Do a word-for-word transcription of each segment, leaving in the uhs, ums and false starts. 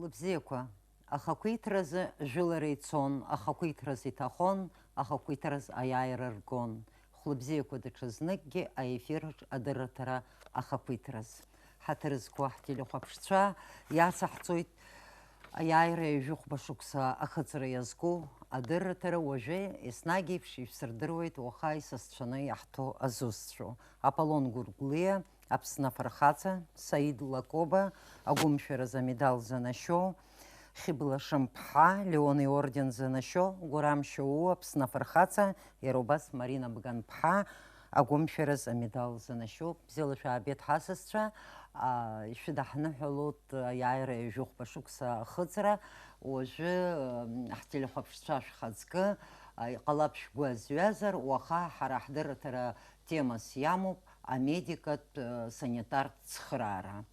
Бзиақәа. Ахақәиҭразы жәылара ицон, ахақәиҭраз иҭахон, ахақәиҭраз аиааира ргон. Хәлыбзиақәа даҽазныкгьы аефираҿ адырраҭара ахақәиҭраз. Ҳаҭыр зқәу ҳтелехәаԥшцәа, иацаҳҵоит аиааира ҩажәи хәба шықәса ахыҵра иазку адырраҭара уажәы, еснагь еиԥш, ишәсырдыруеит уаха исасцәаны иаҳҭо азусҭцәоу. Аполлон Гәыргәлиа, Аԥсны афырхаҵа, Саид Лакоба, агәымшәаразы амедал занашьоу, Хьыбла Шамԥҳа, Леон иорден занашьоу, Гәырам Шьоу, Аԥсны афырхаҵа, иара убас Марина Бганԥҳа, агәымшәаразы амедал занашьоу. Бзиала шәаабеит, ҳасасцәа, аа, ишәыдаҳныҳәалоит аиааира ҩажәи хәба шықәса ахыҵра. Уажәы, м, ҳтелехәаԥшцәа шәхаҵкы, а, иҟалап шәгәы азҩазар, уаха ҳара ҳдырраҭара темас иамоуп, амедикатә, э, санитартә цхыраара.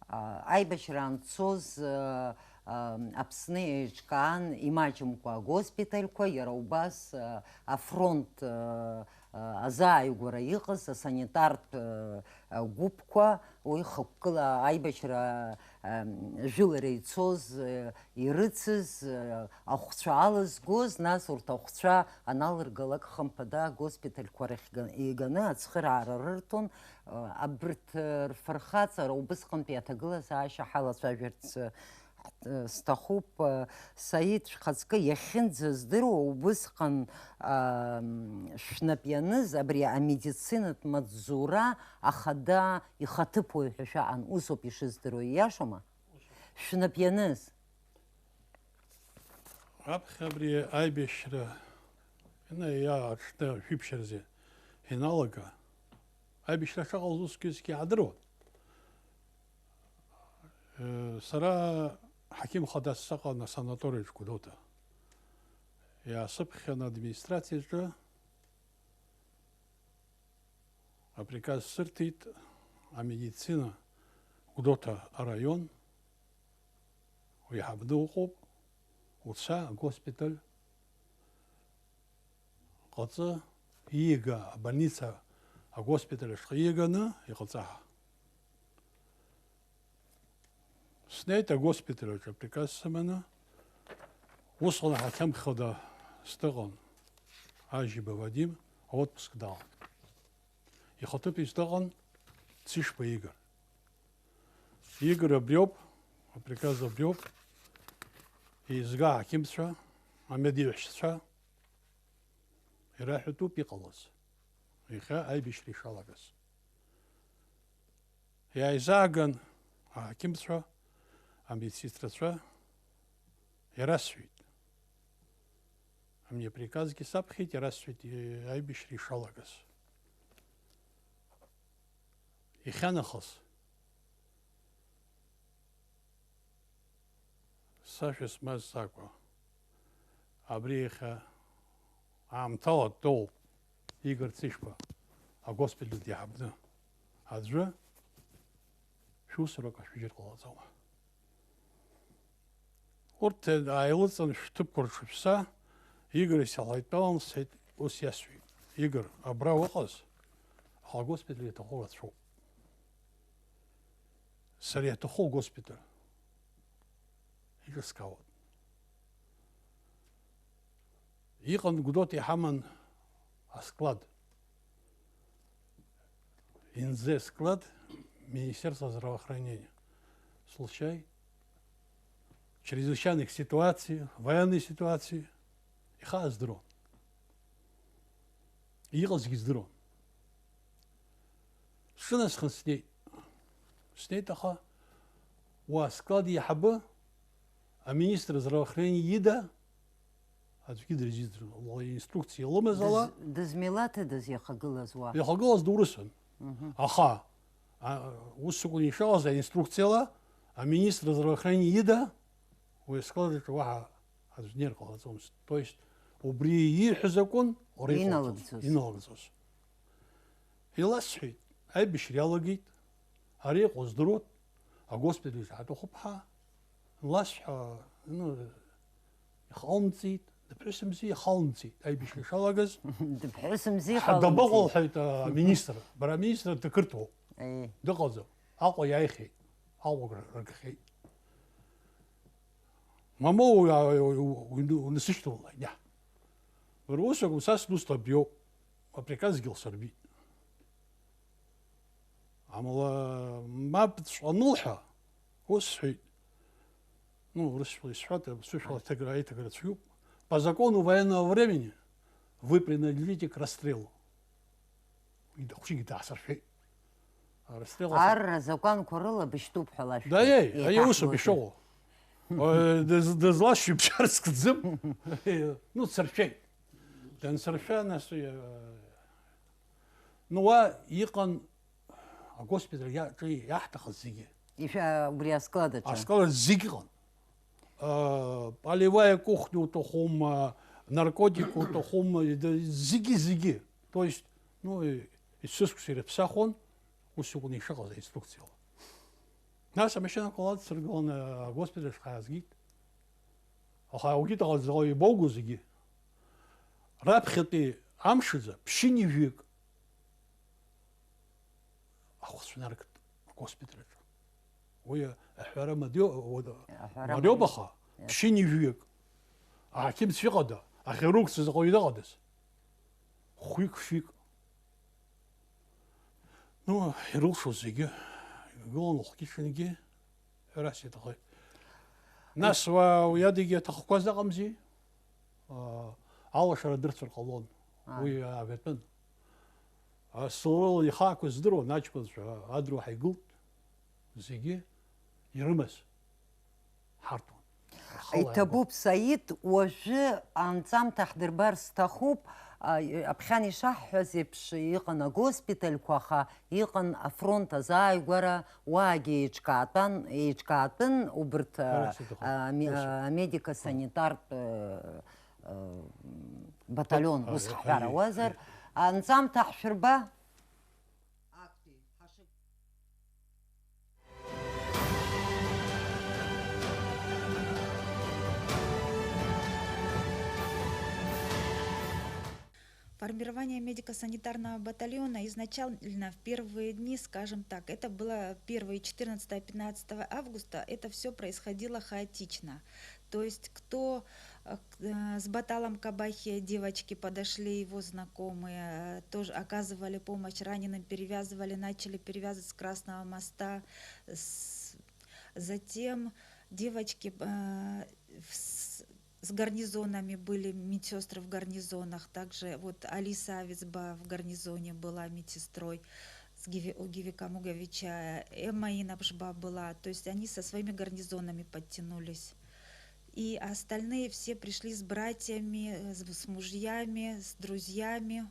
А, аибашьра анцоз, э, э, Аԥсны еиҿкаан имаҷымкәа агоспитальқәа, иара убас, э, афронт, э, э, азааигәара иҟаз асанитартә, э, э, гәыԥқәа, уи хықәкыла аибашьра, э, жәылара ицоз, э, ирыцыз, э, ахәцәа алызгоз, нас урҭ ахәцәа аналыргалак, хымԥада, агоспитальқәа рахь га-, иганы ацхыраара рырҭон. Э, абарҭ, э, рфырхаҵара убысҟантәи аҭагылазаашьа ҳалацәажәарц, э, ҳт-, э, сҭахуп. Э, Саид, шәхаҵкы иахьынӡаздыруа, убысҟан, ам, шәнап ианыз абри амедицинатә маҵзура ахада ихаҭыԥуаҩ ҳәа шәаҟан, усоуп ишыздыруа, ииашоума? Шәнап ианыз. Аԥхьа абри аибашьра, ина-, иа-, аҽны жәиԥшь рзы иналага, аибашьра шаҟа лусгьы зегьы иаадыруан. Э, сара ҳақьым хадас саҟан асанаториаҿ Гәдоуҭа. Иаасыԥхьан администрациаҿы априказ сырҭеит, амедицина, Гәдоуҭа араион, уи ҳабны уҟоуп, уца, агоспиталь ҟаҵы, иига, абольница, агоспиталь ашҟа ииаганы иҟаҵа ҳәа. Снеит агоспиталь аҿы априказ сыманы, усҟан аҳақьым хада сдыҟан, Ажьиба Вадим, отпуск далан. Ихаҭыԥ изҭыҟан Цишба Игор. Игор абриоуп, априказ абриоуп, еизга аҳақьымцәа, амедиҳәшьцәа ираҳәатәуп иҟалаз, иахьа аибашьра ишалагаз. Иааизааган аҳақьымцәа, амедсестрацәа, иарасҳәеит. Амни априказгьы саԥхьеит, иарасҳәеит, и-, аибашьра ишалагаз. Иахьанахыс, сашәа смазҵаакәа, абри иахьа аамҭала дтәоуп Игор Цишба, агоспиталь диҳабны. Аӡәы шәусурак ашәыжьыр ҟалаӡом. Урҭ ааилыҵын шәҭыԥқәа рҿы шәца, Игор исаҳаитәалан сцеит, ус иасҳәеит, Игор, абра уҟаз, аха агоспиталь иаҭаху рацәоуп. Сара иаҭаху агоспиталь. Еиҿыскаауан. Иҟан Гәдоуҭа иҳаман асклад. Инзе склад, Министерство здравоохранения. Случай, чрезвычайных ситуаций, военной ситуации, ихааз здыруан. Иҟазгьы здыруан. Сҿынасхан снеит. Снеит, аха уа асклад иаҳабы, аминистр здравоохранения ида, аӡәгьы дырзиӡырҩуан. Уа инструкциа лымаз ала. Дыз-, дызмилаҭыдаз иахагылаз уа? Иахагылаз дурысын. Мгм. Аха, а, ус акәын ишыҟаз аинструкциала, аминистр здравоохранения ида, уи аскладаҿы уаҳа аӡә днеир ҟалаӡомызт. То есть, убри ииҳәаз акәын, уара иҟауҵоз, иналагӡоз. Иналагӡоз. Иласҳәеит, аибашьра иалагеит, ари иҟоу здыруеит, агоспиталь ҳаҭахуп ҳәа. Ласҳәа, ну, ихалымҵит, дыԥҳәысымзи, ихалымҵит, аибашьра ишалагаз. Дыԥҳәысымзи, ҳа, ихалымҵит. Дабаҟоу, лҳәеит, аминистр, бара аминистр дақырҭуоуп. Еи. Дыҟаӡам. Аҟәа иааихьеит, Аҟәа ргахьеит. Мамоу, уи, уи, уи, уи, унасышьҭоула, иа. Уара ус акәым, са сдус абриоуп, априказгьы лсырбеит. Амала, мап ҵәҟьа анылҳәа, ус сҳәеит. Ну, урысшәала исҳәоит, аԥсышәала аҭыгра, аиҭагара цәгьоуп. По закону военного времени вы принадлежите к расстрелу. Ида-, хәыҷыкгьы даасыршәеит. Расстрел. Арра закәанқәа рыла бышьҭоуп ҳәа лашәҳәоит. Да, еи, аиеи, ус еиҭаҳгоит. Бишоу. Э, дыз-, дызлашьу бжьарц кӡым. Ну, дсыршәеит. Дансыршәа, нас, э, ну, уа иҟан агоспиталь иаҿы иаҳҭахыз зегьы. Ишәа-, убри асклад аҿы. Асклад зегьы ыҟан. Э, полевая кухня уҭахума, наркотик уҭахума, да, зегьы, зегьы. То есть, ну, э, есышықәса ирыԥсахуан, ус иҟан ишыҟаз аинструкциала. Нас амашьынақәа лацсыргыланы агоспиталь шҟа иаазгеит. Аха аугьы даҟазаауа ибоуго зегьы. Раԥхьатәи амшаӡа ԥшьынҩажәик ахәцә наркт агоспиталь аҿы. Уи аҳәара марио-, уа-, аҳәара мариоуп, мариоуп. Аха, иа, ԥшьынҩажәик. Аҳақьымцәа иҟада? Ахирургцәа заҟаҩы дыҟадаз? Хәҩык-шәҩык. Ну, ирылшоз зегьы, игылан уахгьы-ҽынгьы, ҳәарас иаҭахеит. Нас уа уи адагьы аҭахқәаз ыҟамзи? Аа, алашара дырцәар ҟалон. Ааи. Уи аҩатәын. А, Славел ихаақәа здыруан, аҷкәынцәа адруа ҳаигылт, зегьы ирымаз. Ҳарҭон. Рхала иҭабуп, иаабо. Саид, уажәы анҵамҭа ҳдырбар сҭахуп. А, аԥхьан ишаҳҳәаз еиԥш, иҟан агоспитальқәа, аха иҟан афронт азааигәара, уаагьы еиҿкаатәан, еиҿкаатәын убырҭ, а, Ҳәарас иҭахуп. А, ами-, Ус. А, амедико-санитартә, э, э, баталион, а, ус а, ҳҳәар а, ауазар. А. Анҵамҭа ҳшәырба? Формирование медико-санитарного батальона изначально в первые дни, скажем так, это было первое, четырнадцатое, пятнадцатое августа, это всё происходило хаотично. То есть кто, э, к-, э, с Баталом Кабахия девочки подошли, его знакомые, э, тоже оказывали помощь раненым, перевязывали, начали перевязывать с Красного моста. С-, затем девочки, э, в с-, с гарнизонами были, медсёстры в гарнизонах. Также вот Алиса Авицба в гарнизоне была медсестрой с Гиви-, у Гивика Муговича, Эмма Инабшба была. То есть они со своими гарнизонами подтянулись. И остальные все пришли с братьями, э, с, с мужьями, с друзьями.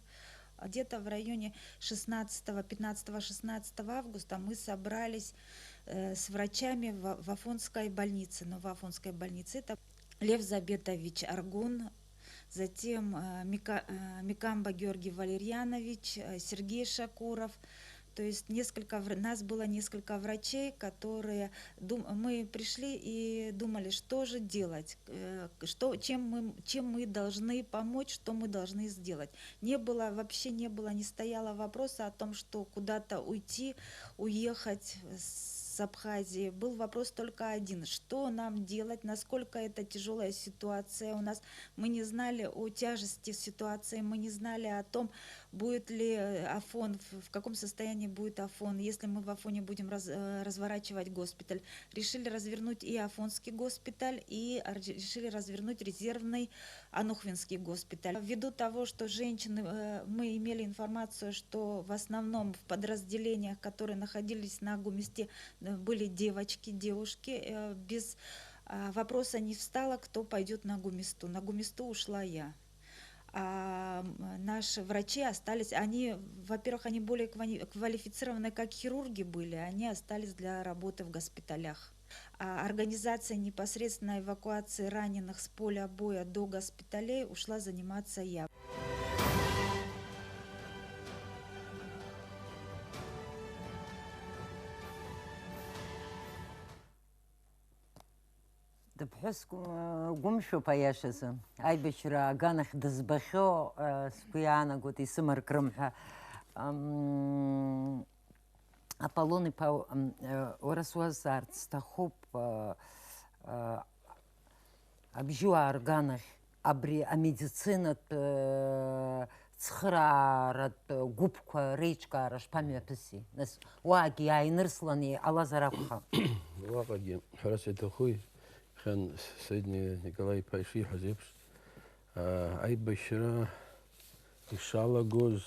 Где-то в районе шестнадцатого, пятнадцатого, шестнадцатого августа мы собрались, э, с врачами в, в Афонской больнице. Но в Афонской больнице это Лев Забетович Аргун, затем, э, Мика-, э, Микамба Георгий Валерьянович, э, Сергей Шакуров. То есть несколько вр-, нас было несколько врачей, которые дум-, мы пришли и думали, что же делать, э, что, чем мы, чем мы должны помочь, что мы должны сделать. Не было, вообще не было, не стояло вопроса о том, что куда-то уйти, уехать с Абхазии. Был вопрос только один, что нам делать, насколько это тяжёлая ситуация у нас. Мы не знали о тяжести ситуации, мы не знали о том, будет ли, э, Афон, в, в каком состоянии будет Афон, если мы в Афоне будем раз-, э, разворачивать госпиталь. Решили развернуть и Афонский госпиталь, и р-, решили развернуть резервный Анохвинский госпиталь. Ввиду того, что женщины, э, мы имели информацию, что в основном в подразделениях, которые находились на Гумисте, э, были девочки, девушки, э, без, а, вопроса не встало, кто пойдёт на Гумисту. На Гумисту ушла я. А, м, наши врачи остались, они, во-первых, они более квани-, квалифицированные как хирурги были, они остались для работы в госпиталях. А организация непосредственной эвакуации раненых с поля боя до госпиталей ушла заниматься я. Дыԥҳәыс гәы-, гәымшәоуп аиашазы. Аибашьра аганахь дызбахьоу, э, сгәы иаанагоит, исымаркрым ҳәа. Ам, Аполлон иԥа, м, э, уара суазҵаарц сҭахуп, э, э, Абжьыуаа рганахь абри амедицинатә, э, цхырааратә гәыԥқәа реиҿкаара шԥамҩаԥыси? Нас уаагьы иааинырсланы иҟалазар акәхап. Уаҟагьы ҳәарас иаҭахуи, хьан Саид Ни-, Николаи-иԥа ишиҳәаз еиԥш, аа, аибашьра ишалагоз,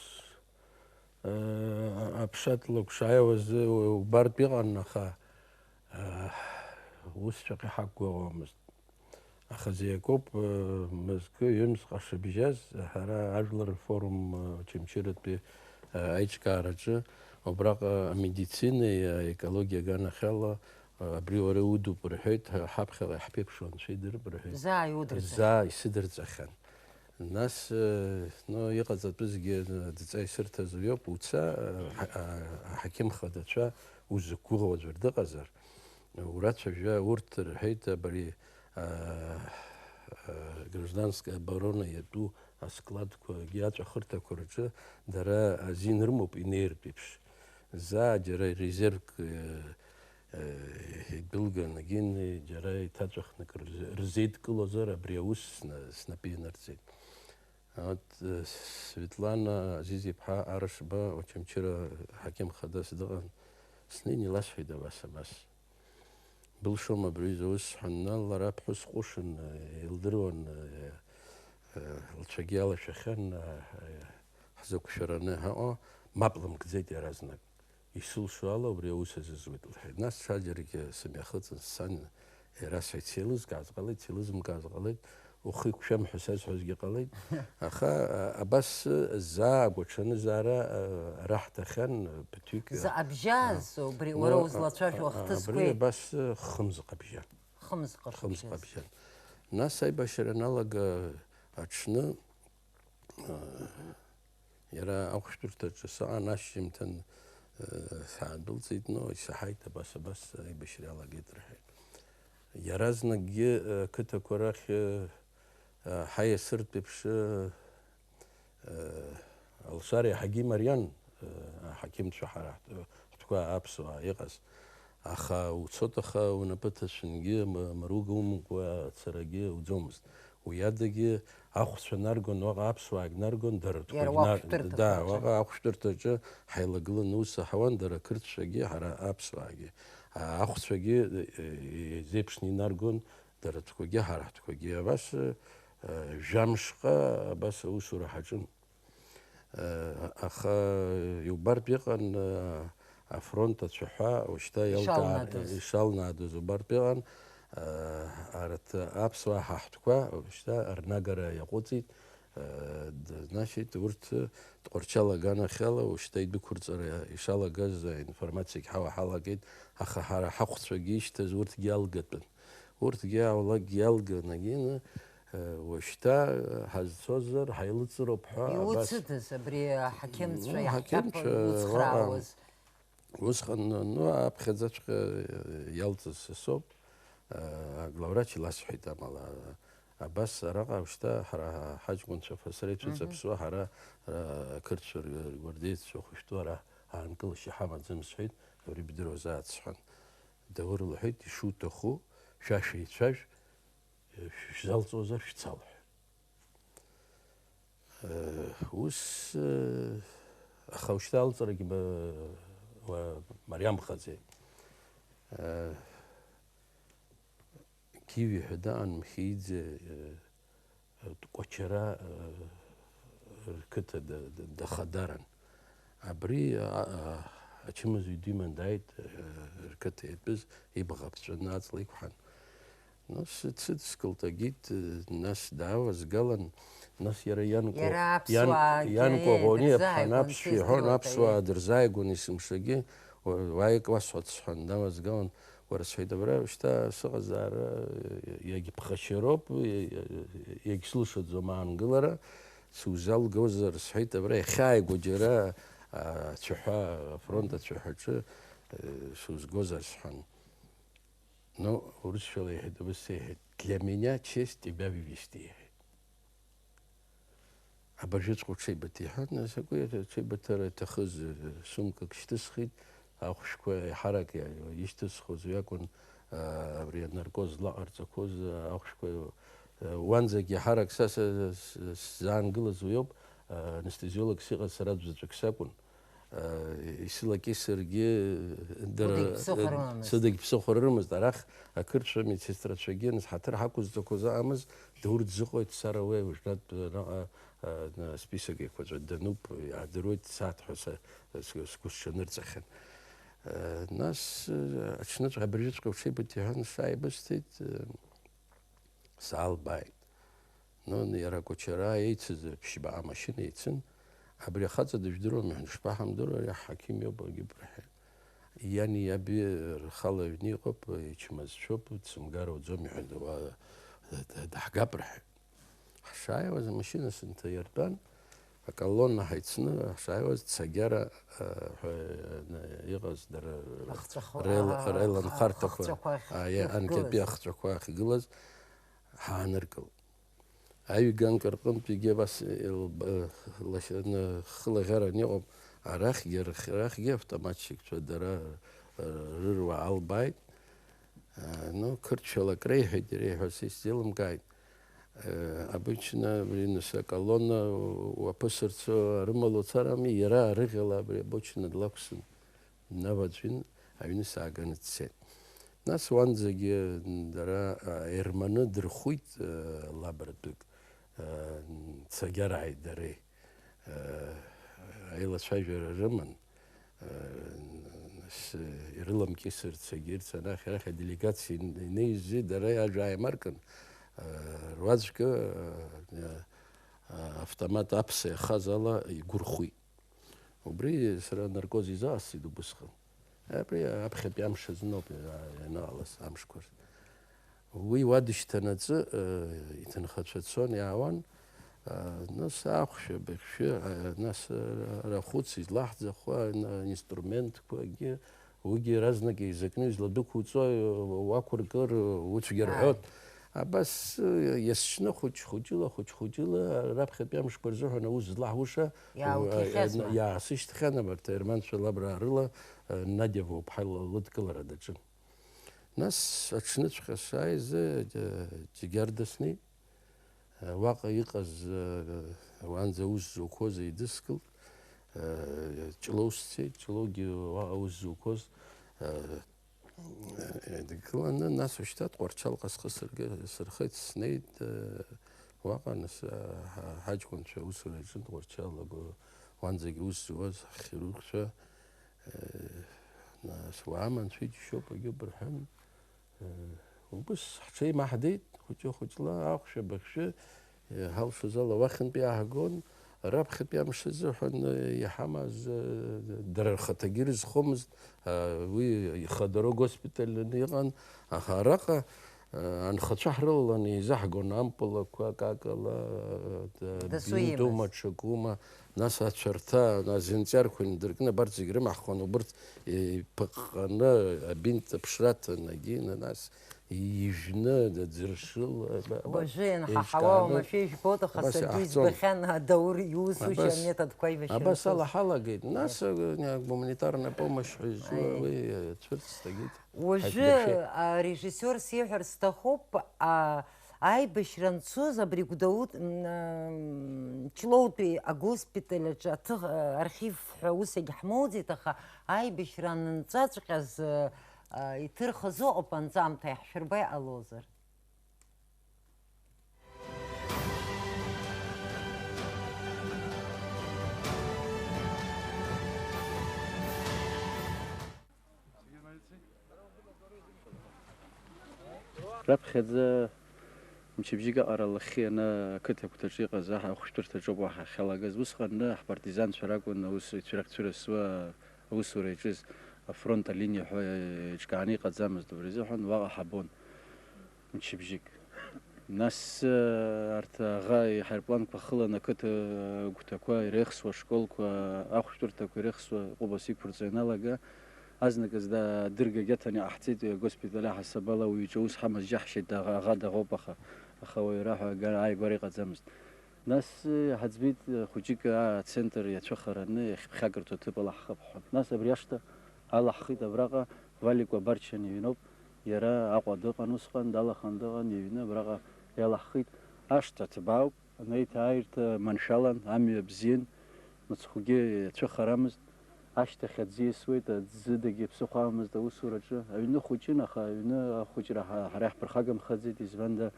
аа, аԥшатлакә шааиуаз убартә иҟан, аха, аа, усҵәҟьа ҳақәгәыӷуамызт. Аха зегь акоуп, э, мызкы, ҩымз ҟаша бжьаз, ҳара ажәлар рфорум, э, Очамчыратәи, э, аиҿкаараҿы, убраҟа амедицинеи аекологиа аганахьала, э, абри уара удуп рҳәеит, ҳа-, ҳаԥхьаҟа иаҳԥеиԥшу анцәа идырп рҳәеит. Заа иудырҵахьан. Заа исыдырҵахьан. Нас, э, ну, иҟаҵатәызгьы, э, дҵа исырҭаз уиоуп, уца, э, ҳа-, а-, аҳақьым хадацәа узықәгәыӷуа аӡәыр дыҟазар, урацәажәа, урҭ рҳәеит, абри, а, а, гражданская оборона иатәу аскладқәагьы аҵәахырҭақәа рҿы дара азин рымоуп инеиртә еиԥш. Заа џьара резервк, э, э, идәылган, егьин, џьара иҭаҵәахны акыр рзеидкылозар, абри аус сна-, снапы ианырҵеит. Вот, э, Светлана Азиз-иԥҳа Арышба Очамчыра ҳақьым хадас дыҟан. Снеин иласҳәеит абас, абас. Былшома абри аҩыза ус ҳәа, лара ԥҳәыс ҟәышын, илдыруан, лцәагьы иалашәахьан, ҳзықәшәараны ҳаҟоу, мап лымкӡеит иаразнак. Исылшо ала убри аус азызуеит, лҳәеит. Нас ҽаџьарагьы сымҩахыҵын, сцан, ирасҳәеит, сеилызкааз ҟалеит, сеилызымкааз ҟалеит, ухы иқәшәам ҳәа сазҳәозгьы ҟалеит. Аха, а, абас заа агәаҽанызаара, а, ара ҳҭахьан, ԥыҭҩык, а, Заҟа бжьаз а, убри ну, уара а, узлацәажәо а, а, ахҭысқәеи? Абри абас, а, хымзаҟа бжьан. Хымзаҟа Хымзаҟа бжьаз. Бжьан. Нас аибашьра аналага аҽны, а, Иара ахәшәтәырҭаҿы саҟан, ашьжьымҭан, э, саадәылҵит, но исаҳаит, абас, абас аибашьра иалагеит рҳәеит. Иаразнакгьы, э, ақыҭақәа рахь, э, э, ҳаиасыртә еиԥш, э, э, алшара иаҳагьы имариан, э, аҳақьымцәа ҳара ҳтә-, ҳтәқәа аԥсуаа иҟаз. Аха уцот, аха унапы ҭацәынгьы, ма-, мыруга умымкәа ацарагьы уӡомызт. Уи адагьы ахәцәа наргон, уаҟа аԥсуаагь наргон, дара Иара ртәқәагь нар-, уахәшәтәырҭақәа да, рҿы. Уаҟа ахәшәтәырҭаҿы ҳаилагыланы аус аҳауан, дара ақырҭцәагьы, ҳара аԥсуаагьы. А, ахәцәагьы, э, э, еизеиԥшны инаргон, дара ртәқәагьы, ҳара ҳтәқәагьы. Абас, э, э, жәамшҟа абас аусура ҳаҿын. Аха иубартә иҟан, афронт ацәаҳәа ушьҭа иалкаа-, Ишалнадоз. Ишалнадоз убартә иҟан, арҭ аԥсуаа ҳаҳҭқәа ушьҭа рнагара иаҟәыҵит, значит, урҭ Тҟәарчал аганахьала ушьҭа идәықәырҵара ишалагаз аинформациагь ҳауа ҳалагеит, аха ҳара ҳахәцәагьы ишьҭаз урҭгьы алгатәын. Урҭгьы аулакгьы иалган, агьины, э, уашьҭа, э, ҳазцозар, ҳаилыҵроуп ҳәа абас. Иуцыдаз абри аҳақьымцәа Ну, иаҳҳәап, аҳақьымцәа иуцхраауаз? Уаҟа усҟан, ну, аԥхьаӡаҵәҟьа, э, иалҵыз са соуп. Э, аглавврач иласҳәеит, амала, абас араҟа ушьҭа ҳара ҳаҷкәынцәа фасра ицәыҵаԥсуа, Мгм. ҳара, э, ақырҭцәа ргвардееццәа хәышәтәыла ара аанкылашьа иҳамаӡам сҳәеит, уара ибдыруазааит сҳәан. Даур лҳәеит, ишуҭаху, шәа шәеицәажә, шәзалҵуазар шәцал ҳәа. Ус, аха ушьҭа алҵрагьы ма-, ма-, мариамхаӡеит. Гиви ҳәа даан Мхеиӡе, Кәачара, э, рқыҭа да-, да-, дахадаран. Абри, а, а, ачымазаҩ диман дааит, э, рқыҭа иатәыз, ибӷа ԥҵәаны аҵла иқәҳан. Нас дсыдыскылт, агьит, э, нас даавазгалан, нас иара иан Кәа-, Иара иан, аԥсуаагьы, иан Кәаӷәаниа ԥҳан дырзааигәан, аԥсшәа иҳәон, сыздыруада, аԥсуаа дырзааигәан есымшагьы, уа-, уааик уасҳәац сҳәан, давазгалан. Уара, сҳәеит, абра шьҭа сыҟазаара, э, иагьԥхашьароуп, э, э, иагьслышаӡом аангылара, сузалгозар, сҳәеит, абра иахьааигәа џьара, а, ацәаҳәа, афронт ацәаҳәаҿы, э, сузгозар, сҳәан. Ну, урысшәала иҳәеит, абас иҳәеит, для меня честь тебя вывести, иҳәеит. Абыржәыҵәҟьа уҽеибыҭ, иҳәан, закәи аҽеибыҭара иҭахыз, сумкак шьҭысхит, ахәшәқәа еиҳарак ишьҭысхуаз уи акәын, а, абри анаркоз злаҟарҵақәоз ахәшәқәа Уанӡагьы ҳарак са сзаангылаз уиоуп, анестезиологс иҟаз сара аӡә заҵәык сакәын. Исылакьысыргьы дара сыдагь ԥсыхәа рымамызт. Арахь ақырҭцәа медсестрацәагьы нас ҳаҭыр ҳақәызҵақәоз аамыз дурӡыҟоит, сара уи уажәнатә наҟа список еиқәаҵәа дануп, иаадыруеит сааҭ ҳәа сгәы сҽанырҵахьан. Нас аҽныҵәҟьа абыржәыҵәҟьа уҽеибыҭ иҳәан сааибысҭеит. Саалбааит. Ну, иара Кәачараа еицыз ԥшьба амашьына еицын. Абри ахаҵа дыжәдыруам, иҳәан, шԥаҳамдыруа, ари аҳақьым иоуп, агьы бырҳәеит. Иани иаби рхала аҩны иҟоуп, ичмазцәоуп, дсымгар ауӡом, иҳәан, уа даҳгап рҳәеит. Ҳшааиуаз амашьына сынҭаиртәан, аколонна ҳаицны ҳшааиуаз, Цагьара ҳәа иҟаз дара реиланхарҭақәа, анкьатәи ахҵәақәа ахьгылаз ҳааныркылт. Аҩганк рҟынтәигьы абас хылаӷьаран иҟоуп, арахьгьы, арахьгьы автоматчикцәа дара рыруаа албааит. Ну, қырҭшәала акреиҳәеит, иреиҳәарц исзеилымкааит. Обычно, блин, нас аколонна уаԥысырц рымала уцарами, иара арыӷьала абри обочина длақәсын, днаваҵәин, аҩны сааганы дцеит. Нас уанӡагьы дара Ерманы дырхәит, лабратәык, Цагьарааи дареи. Аилацәажәара рыман, нас ирыламкьысырц, егьырҭ анахь-арахь аделегациа инеиз, дара ажәа ааимаркын, руаӡәкы автомат аԥса иахаз ала игәырхәит. Убри сара анаркоз изаасҭеит убысҟан. Абри аԥхьатәи амш азыноуп иа-, ианаалаз амшқәа рзы. Уи уа дышьҭанаҵы, э, иҭынхацәа цон, иаауан, э, нас ахәшәы, абыхьшәы, э, нас, э, рахәыц излаҳӡахуа, н-, инструментқәагьы, уигьы иаразнак еизакны изладәықәуҵо, э, уақәыркыр, уцәгьа рҳәот. Абас, э, иасшьны хәыҷ-хәыҷыла, хәыҷ-хәыҷыла, раԥхьатәи амшқәа рзыҳәан аус злаҳуша, иаауҭихьазма? Иаасышьҭхьан абарҭ аерманцәа лабраа рыла, э, Надиа Воуԥҳа лыдкылара даҿын. Нас аҽныҵәҟьа сааизы, э, Џьгьарда снеит. Э, уаҟа иҟаз, э, уанӡа аус зуқәоз еидыскылт. Э, Ҷлоу сцеит, Ҷлоугьы уаҟа аус зуқәоз, э, Дгыланы, нас ушьҭа Тҟәарчалҟа схы сырхеит, снеит, э, уаҟа, нас, э, ҳа-, ҳаҷкәынцәа аусура иаҿын Тҟәарчал, агәы-, уанӡагьы аус зуаз ҳхирургцәа, э, нас уаама анцәа иџьшьоуп, агьы бырҳәан, э, убыс ҳҽеимаҳдеит, хәыҷы-хәыҷла, ахәшәы-абыхьшәы, Иҳалшоз ала уахьынтә иааҳгон, раԥхьатәи амш азыҳәан иҳамаз, дара рхаҭагьы ирызхомызт, уи ихадароу госпитальны иҟан, аха араҟа анхацәа ҳрылаланы еизаҳгон ампылақәа, какала, Дасу бинтума, имаз. Ҽакума, нас ацәарҭа, нас зынҵәарқәа индыркны, абарҭ зегь рымаҳхон, убырҭ иԥыҟҟаны, абинт аԥшра аҭан, агьина, нас Ижәны, ӡыршыла, ба-, ба-, уажәы ианҳаҳауа еиҿкааны, уамашәа ижәбоит, аха абас саргьы иаҳҵон. Избахьан, Адаур иусушьа Абас, аметодқәа аибашьра абас ала сус. Ҳалагеит. Нас, Yes. э, гуманитарная помощь ҳәа изу Аи. Уи, э, цәырҵ дагеит. Уажәы, Ҳаибашьра. А, режиссиор сиҳәар сҭахуп, а, аибашьра анцоз абри Гәдоуҭ, м, а, Ҷлоутәи агоспиталь аҿы аҭых-, а, архив ҳәа ус егьҳмоуӡеит, аха аибашьра анынҵәаҵәҟьаз, а, А, иҭырхыз ыҟоуп, анҵамҭа иаҳшәырба иҟалозар. Раԥхьаӡа мчыбжьык аҟара лахьхьи ана ақыҭа агәҭаҿы иҟаз аҳ-, ахәшәтәырҭаҿоуп уаҳа ахьалагаз. Усҟан ҳпартизанцәа ракәын аус ицәырҟ-цәырасуа аусура иаҿыз, афронт алиниа ҳәа еиҿкааны иҟаӡамызт, убри азыҳәан уаҟа ҳабон мчыбжьык. Нас, э, арҭ аӷа иҳаирпланқәа хылан ақыҭа агәҭақәа иреихсуа, ашколқәа, ахәшәтәырҭақәа иреихсуа ҟәыбаса иқәырҵо ианалага, азныказ да-, адыргагьы аҭаны иҟаҳҵеит, уи агоспиталь аҳасабала уаҩы иҿы аус ҳамаз џьаҳшьеит, аӷа, аӷа даӷоуп, аха уаҩ раҳәа ага-, ааигәара иҟаӡамызт. Нас, э, ҳаӡбеит, э, хәыҷык, аа, ацентр иацәыхараны иахьԥхьакырҭоу аҭыԥ ала ҳхыԥҳәон. Нас абри ашҭа алаҳхит, абраҟа Валикәа Барчан иҩноуп, иара Аҟәа дыҟан усҟан, далахан дыҟан, иҩны абраҟа Иалаҳхит, ашҭа ҭбаауп, анеиҭааирт маншәалан, амҩа бзиан, мыцхәгьы ацәыхарамызт, ашьҭахь аӡы иасуеит, аӡыдагьы ԥсыхәа амамызт аусураҿы. Аҩны хәыҷын, аха аҩны ахәыҷра ҳа-, ҳара иаҳԥырхагамхаӡеит, избанда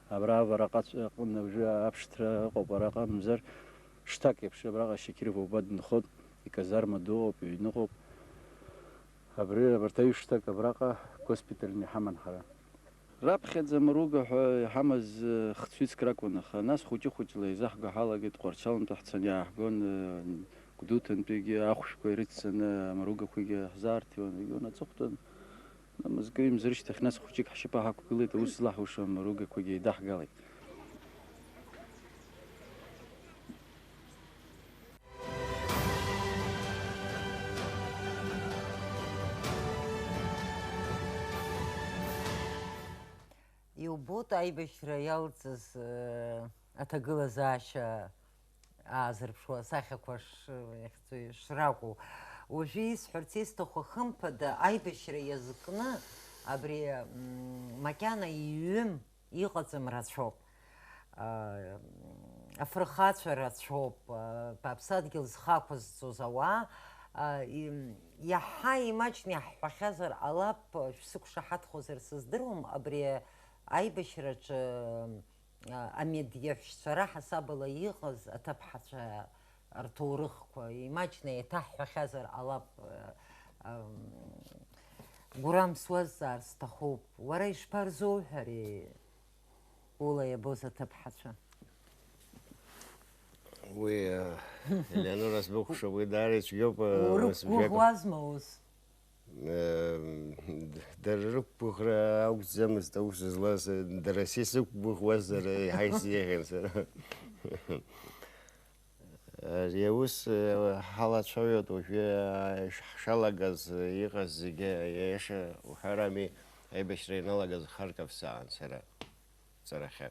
абра авараҟаҵә аҟны уажәы аԥшҭра ыҟоуп, араҟа мамзар шҭак еиԥш, абраҟа Шьақьыр Ваба дынхоит, иказарма ду ыҟоуп, иҩны ыҟоуп. Абри, абарҭ аҩшҭак абраҟа госпитальны иҳаман ҳара. Раԥхьаӡа Маруга ҳәа иҳамаз, э, хцәицк ракәын, аха нас хәыҷы-хәыҷла еизаҳго ҳалагеит, Тҟәарчалнтәи ҳцаны иааҳгон, э, Гәдоуҭантәигьы ахәшәқәа ирыццаны амаругақәагьы ҳзаарҭиуан, регион аҵыхәтәан. Мызкы-ҩымз рышьҭахь нас хәыҷык ҳшьапы ҳақәгылеит, аус злаҳуша амаругақәагьы еидаҳгалеит. Иубоит аибашьра иалҵыз, э, аҭагылазаашьа аазырԥшуа асахьақәа ш-, иахьӡу, шракәу. Уажәы исҳәарц исҭаху, хымԥада, аибашьра иазкны абри, м, макьана иҩым, иҟаӡам рацәоуп. А, афырхацәа рацәоуп, а, аԥсадгьыл зхы ақәызҵоз ауаа, а, и-, иаҳа имаҷны иаҳҳәахьазар ҟалап, шәсықәшаҳаҭхозар сыздыруам, абри аибашьраҿы, а, амедиаҳәшьцәа раҳасабала иҟаз аҭыԥҳацәа рҭоурыхқәа имаҷны еиҭаҳҳәахьазар ҟалап, а, ам, гәырам суазҵаар сҭахуп, уара ишԥарзуҳәари? Ула иабоз аҭыԥҳацәа. Уи, э, Елеонора сбыхәша, уи даара ицәгьоуп, э, Урықәгәыӷуазма ус? Э, дара рықәгәыӷра акәӡамызт аус злаз, дара са исықәгәыӷуазар, еиҳа исзеиӷьын сара. Ари аус, э, ҳалацәажәоит уажәы, э, ш-, ҳшалагаз, э, иҟаз зегьы, аиаша уҳәарами, аибашьра ианалагаз Харьков саан сара, ҵарахьы.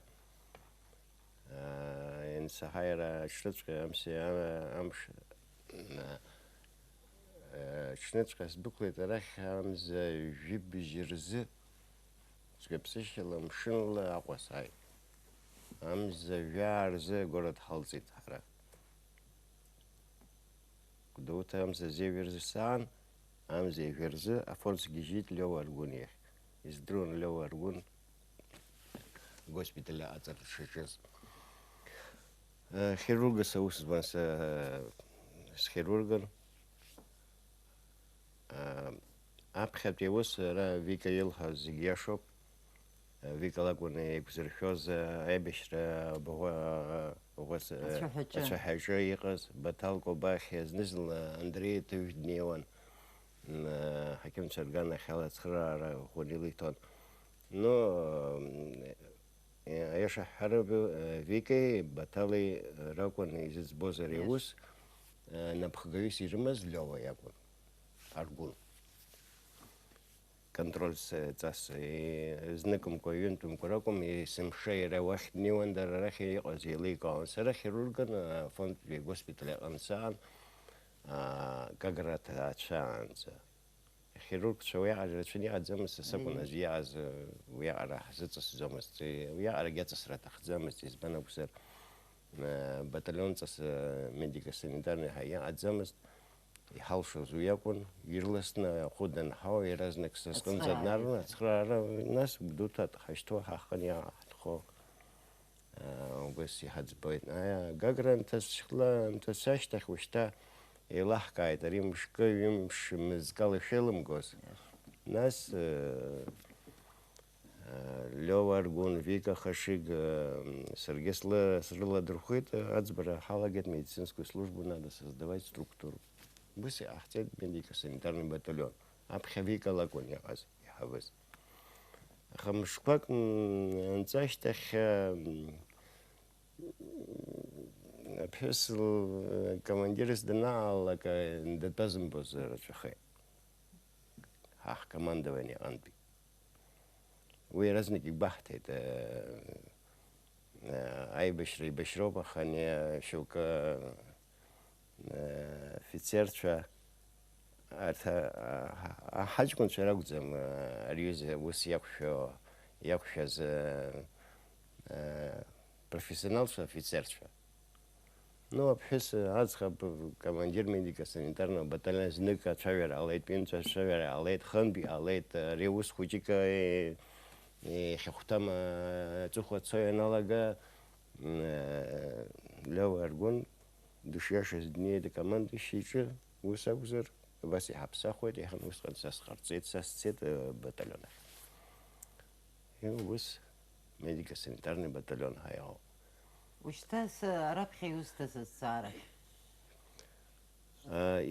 Э, иансаҳа иара аҽныҵәҟьа амси, а-, амш, э, э, аҽныҵәҟьа сдәықәлеит арахь амза жәибжь рзы, цәгьаԥсышьала, мшынла Аҟәа сааит. Амза жәаа рзы агәара дҳалҵит ҳара. Гәдоуҭа амза зеижә рзы саан, амза ҩажәа рзы афон сгьежьит Леуа Аргәын иахь. Издыруан Леуа Аргәын агоспиталь аҟаҵара дшаҿыз. Э, хирургас аус зуан са, э, схирургын. Аԥхьатәи аус, ара Вика илҳәаз зегь иашоуп. Вика лакәын еиқәзыршәоз, аибашьра абаӷәа-, ӷәас-, Ацәаҳәаҿы. Ацәаҳәаҿы иҟаз, Баҭал Кобахьиа, зны-зынла Андреи иҭыжә днеиуан, м, аҳақьымцәа рганахьала ацхыраара ӷәӷәаны илиҭон. Ну, м, аиаша ҳҳәар, Викеи Баҭали ракәын изыӡбоз ари аус, напхгаҩыс ирымаз Лиова иакәын, Аргәын. Контроль ҵас, зныкымкәа, ҩынтәымкәа ракәым, есымша иара уахь днеиуан, дара рахь иҟаз еиликаауан. Сара хирургын, афондтәи агоспиталь аҟны саан, а, Гагра ҭаацәаанӡа. Ахирургцәа уиаҟара ирацәаны иҟаӡамызт, са сакәын аӡәы иаҟаз, уиаҟара ҳзыҵысӡомызт. Уиаҟарагьы аҵысра аҭахӡамызт, избан акәзар, э, баталион ҵас, э, медико-санитарный ҳәа иҟаӡамызт. Иҳалшоз уи акәын, ирласны ахәы данҳау, иаразнак са сҟынӡа днарны, ацхыраара, нас Гәдоуҭа дҳашьҭуа, ҳаахҟан иааҳҭхо. Убас иҳаӡбоит. Гагра анҭысшьла, анҭысшьҭахь ушьҭа еилаҳкааит, ари мышкы, ҩымш, мызкала шәеилымгоз. Нас, э, э, Леуа Аргәын, Вика Хашиг, э, саргьы слы-, срыладырхәит, э, аӡбара ҳалагеит, медицинскую службу надо создавать, структуру. Убас иҟаҳҵеит медико-санитарный батальон. Аԥхьа Вика лакәын иҟаз, иҳавыз. Аха мышқәак, м, анҵы ашьҭахь, м, аԥҳәыс л-, командирс данаалак, датәазымбоз рацәахеит. Ҳа ҳкомандование аҟынтәи. Уи иаразнак игәаҳҭеит, э, э, аибашьра еибашьроуп, аха ани шьоукы, э, афицерцәа, арҭ, а, а, ҳаҷкәынцәа ракәӡам, э, ари аҩыза ус иақәшәо, иақәшәаз, э, э, профессионалцәа, афицерцәа. Ну, аԥҳәыс, э, аӡӷаб, э, командир медико-санитарного батальона знык ацәажәара ҟалеит, ҩынтә ацәажәара ҟалеит, хынтә иҟалеит, э, ари аус хәыҷык, э, э, иахьахәҭам, э, аҵыхәа цо ианалага, м, э, Леуа Аргәын дышиашаз днеит акомандующий иҿы, ус акәзар, абас иҳаԥсахуеит, иаҳан усҟан са сҟарҵеит, са сцеит, э, батальон ахь. Ус медико-санитарный батальон ҳәа иҟоуп. Ушьҭа са раԥхьа иусҭаз азҵаарахь.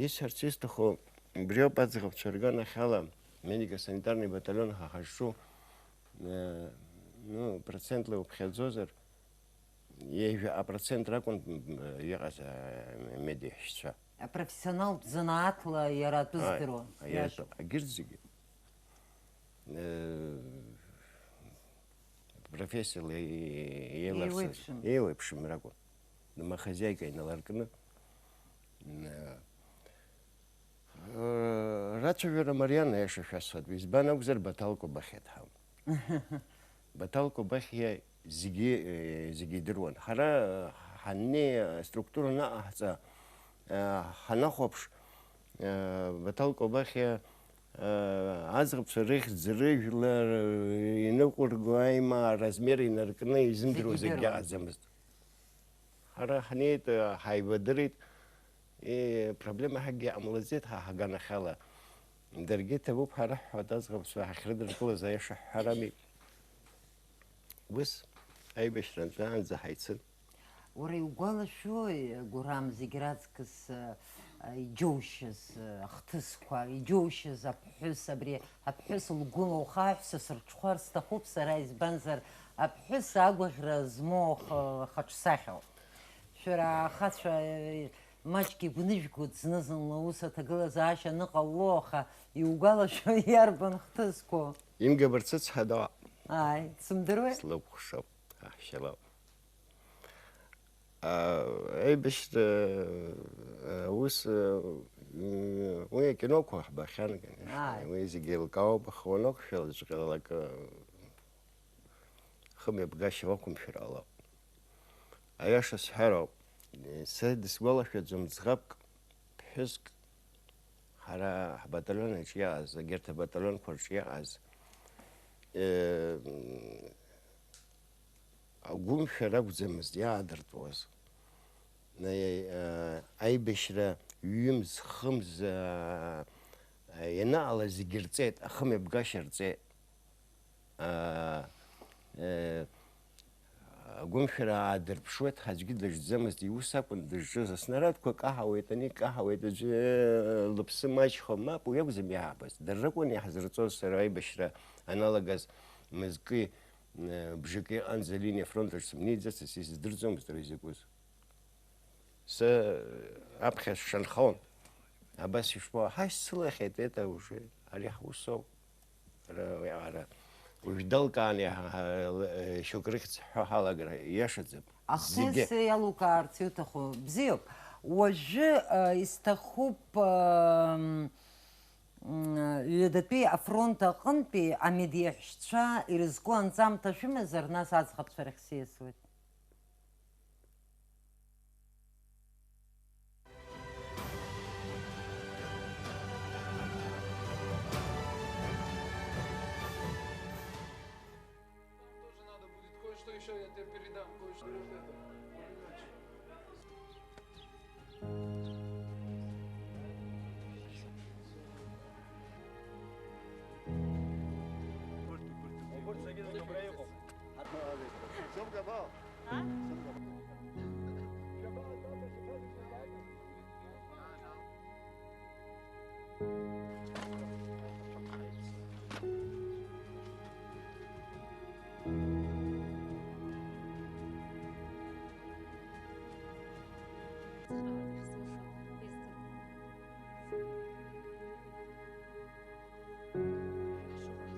Исҳәарц исҭаху, убриоуп аӡӷабцәа рганахьала медико-санитарный батальон ҳа ҳазҿу, э, ну, процентла уԥхьаӡозар, ҩажәа процент ракәын, м, иҟаз, э, медиахьшьцәа. Апрофессионалтә занааҭла иара атәы Ааи, здыруа. Иара иашоуп. Атәы. Егьырҭ зегьы, э, профессиала е-, еиларсыз, Еиуеиԥшым. Еиуеиԥшым ракәын. Домохозяйка иналаркны, э, э, рацәажәара мариан, аиаша шәасҳәап. Избан акәзар, Баҭал Кобахьиа дҳауп. Баҭал Кобахьиа зегьы, э, зегьы идыруан. Ҳара, э, ҳаннеи, э, аструктура анаҟаҳҵа, э, ҳанахәаԥш, э, Баҭал Кобахьиа, э, аӡӷабцәа рыхьӡ, рыжәлар, э, иныҟәырго аимаа размер инаркны изымдыруа Зегьы зегьы идыруан. Аҟаӡамызт. Ҳара ҳнеит, э, ҳаибадырит, э, проблема ҳакгьы иҟамлаӡеит ҳа ҳаганахьала. Даргьы ҭабуп ҳәа раҳҳәоит, аӡӷабцәа ҳахьрыдыркылаз аиаша ҳҳәарами. Ус аибашьра анҵәаанӡа ҳаицын. Уара иугәалашәои, Гурам, зегь раҵкыс, э, иџьоушьаз, э, ахҭысқәа, иџьоушьаз аԥҳәыс, абри аԥҳәыс лгәыла ухаҳә са сырҽхәар сҭахуп сара, избанзар аԥҳәыс агәаӷьра змоу х-, хаҿсахьоуп. Шәара ахацәа, э, маҷк игәныжәгоит зны-зынла ус аҭагылазаашьа аныҟало, аха иугәалашәои иарбан хҭысқәоу? Имгабарц ыцҳадоу? Ааи, дсымдыруеи? Слыкәхшоуп, аҳәшьа лоуп. А, аибашьра, а, ус, а, м, уи акиноқәа ҳбахьан, конечно. Ааи. Уи зегьы еилкаауп, аха уанақәшәалаҵәҟьалак, а, хымҩаԥгашьа уақәымшәар ҟалап. Аиаша сҳәароуп, сара дысгәалашәаӡом ӡӷабк, ԥҳәыск, ҳара ҳбаталион аҿы иаҟаз, егьырҭ абаталионқәа рҿы иаҟаз, э, агәымшәа ракәӡамызт иаадыртуаз. Наи-, э, аибашьра ҩымз, хымз, э, ианаҟала зегьы рҵеит, ахымҩаԥгашьа рҵеит. Аа, э, агәымшәара аадырԥшуеит, аӡәгьы дыжӡамызт, иус акәын дызҿыз, аснарадқәа каҳауеит, ани каҳауеит, аӡәы, э, лыԥсы маҷхо, мап, уи акәӡам иаабаз, дара ракәын иаҳзырҵоз, сара аибашьра аналагаз мызки, э, бжаки аҟынӡа алиниа афронт аҿы сымнеиӡацызт, исыздырӡомызт уи закәыз. Сэ аԥхьа сшанхон. Абас ишбо, ҳаи, сылахьеит, это уже, ари ҳусоуп. Ара, ара, уажә далкааны иаҳа-, ҳа-, шьоук рыхьӡ ҳҳәо ҳалагар иашаӡам. Ахҭыс зегьы иалукаарц иуҭаху бзиоуп. Уажәы, э, исҭахуп, э, м, ҩадатәи афронт аҟынтәи амедиаҳәшьцәа ирызку анҵамҭа шәымазар, нас аӡӷабцәа рахь сиасуеит. Тоже надо будет кое-что ещё, я тебе передам, кое-что.